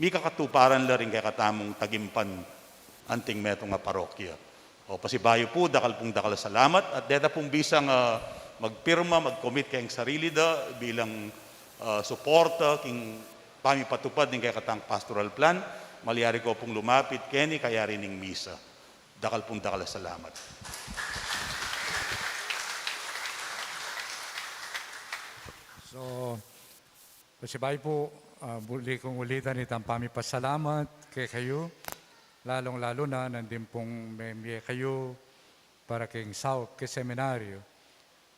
mikakatuparan la ring kekatamung tagimpan anting metung a parokya. O pasibayu pu, dakal pung dakal a salamat, at deta pung bisang, ah, magpirma, mag-commit keng sarili da bilang, ah, suporta king pamipatupad ning kekatang pastoral plan, malyari ko pung lumapit keni kayari ning misa. Dakal pung dakal a salamat. So, pasibayu pu, ah, buli kung ulitan itang pamipasalamat kekayu, lalung-lalu na nandin pung memie kayu para king saup king seminaryo.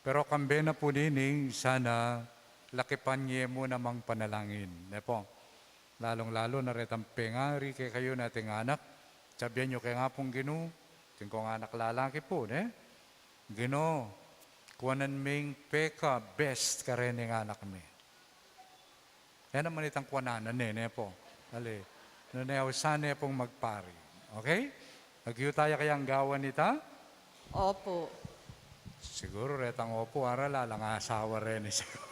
Pero kambe na pu nini, sana lakipan ye mu namang panalangin, ne pu? Lalung-lalu na retang pengari kekayu nating anak, sabyan yu keng Apung Ginu, atin kong anak lalaki pu, ne? Ginu, kuanan meng peka-best karening anak mi. E naman itang kuanan ne, ne pu? Ali, nune ausan ne pung magpari. Okay? Agyu taya kayang gawan ita? Opu. Siguru retang opu, ara la, alang asawa reni siguru.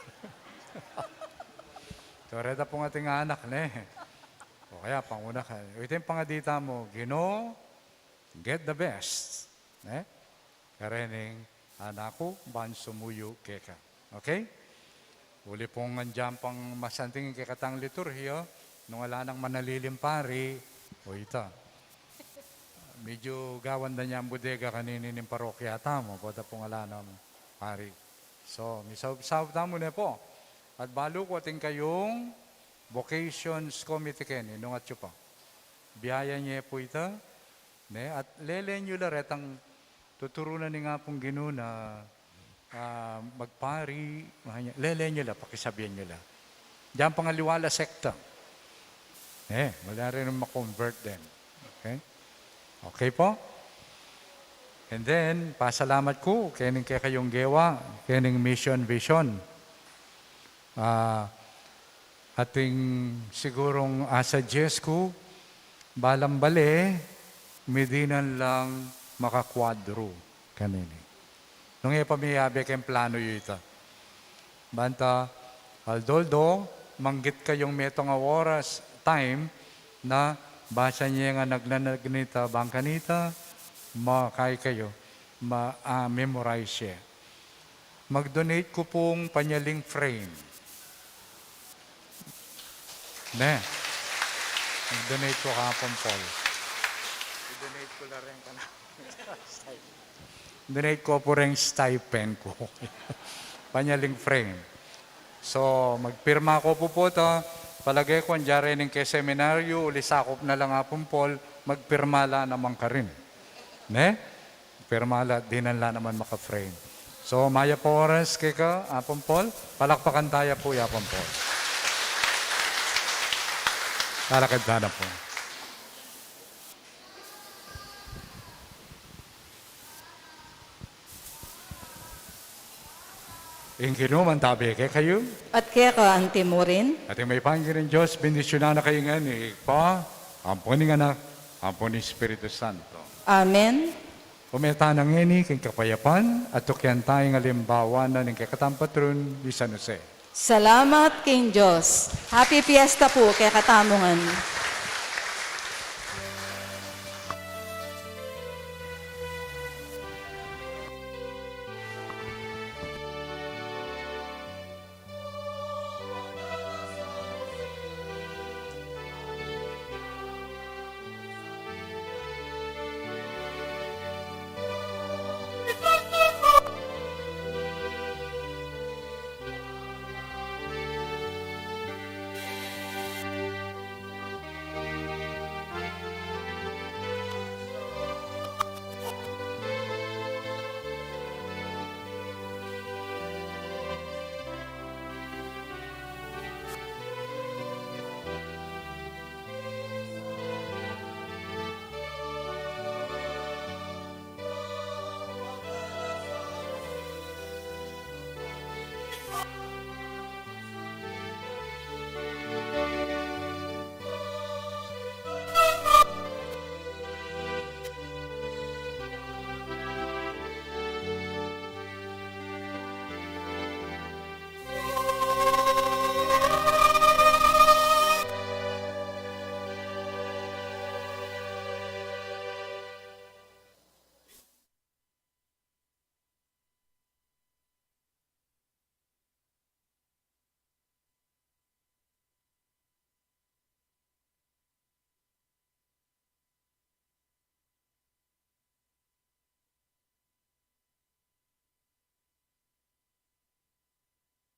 So, reta pung ating anak, ne? O kaya, panguna ka. Iti ing pangadi tamu, Ginu, get the best. Ne? Karening anak ku, ban sumuyu keka. Okay? Uli pung andiyan pang masanting kekatang liturhiya, nung ala nang manaliling pari, o ita. Medyo gawan da niang bodega kanini ning parokya tamu, pota pung ala nang pari. So, misaup-saup tamu ne pu. At balu ku atin kayung Vocations Committee keni, nung atyu pa. Biayan ye pu ita, ne? At lele yu la retang tuturunan ning Apung Ginu na, ah, magpari, mahanya, lele yu la, pakisabyan yu la. Diyan pang aliwa la sekta. Eh, wala rin makonvert din. Okay? Okay pu? And then, pasalamat ku, kening kekayung gewa, kening mission vision. Ah, atin sigurung asa Diyos ku, balang bale, midinan lang makakwadru kanini. Nung e pa miyabe keng plano yu ita. Banta, aldo-aldo, manggit kayung metung a oras, time, na basa ye nga nagnanag nita, bang kanita, makai kayu, ma, ah, memorize ye. Mag-donate ku pung panyaling frame. Ne? Mag-donate ku kang Apung Paul. I-donate ku la rin kanaku. Donate ku pu ring stipend ku. Panyaling frame. So, magpirma ku pu pu ita, palage ku, andiyan reni king seminaryo, uli sakup na lang Apung Paul, magpirma la naman karin. Ne? Pirma la, dinan la naman maka-frame. So, mayap a oras keka, Apung Paul, palakpakan taya pu i Apung Paul. Palakad tana pu. Ing Ginu mantabe kekayu. At keka antimurin. Ating mayupaya ing Dios, bendisyunan na kayu ngan ning Ibpa, ampon ning Anak, ampon ning Espiritu Santo. Amen. Ume tana ngeni king kapayapan, at tukyan taya ing alimbawa na ning kekatang patron, i San Jose. Salamat king Dios. Happy Fiesta pu kekatamu ngan.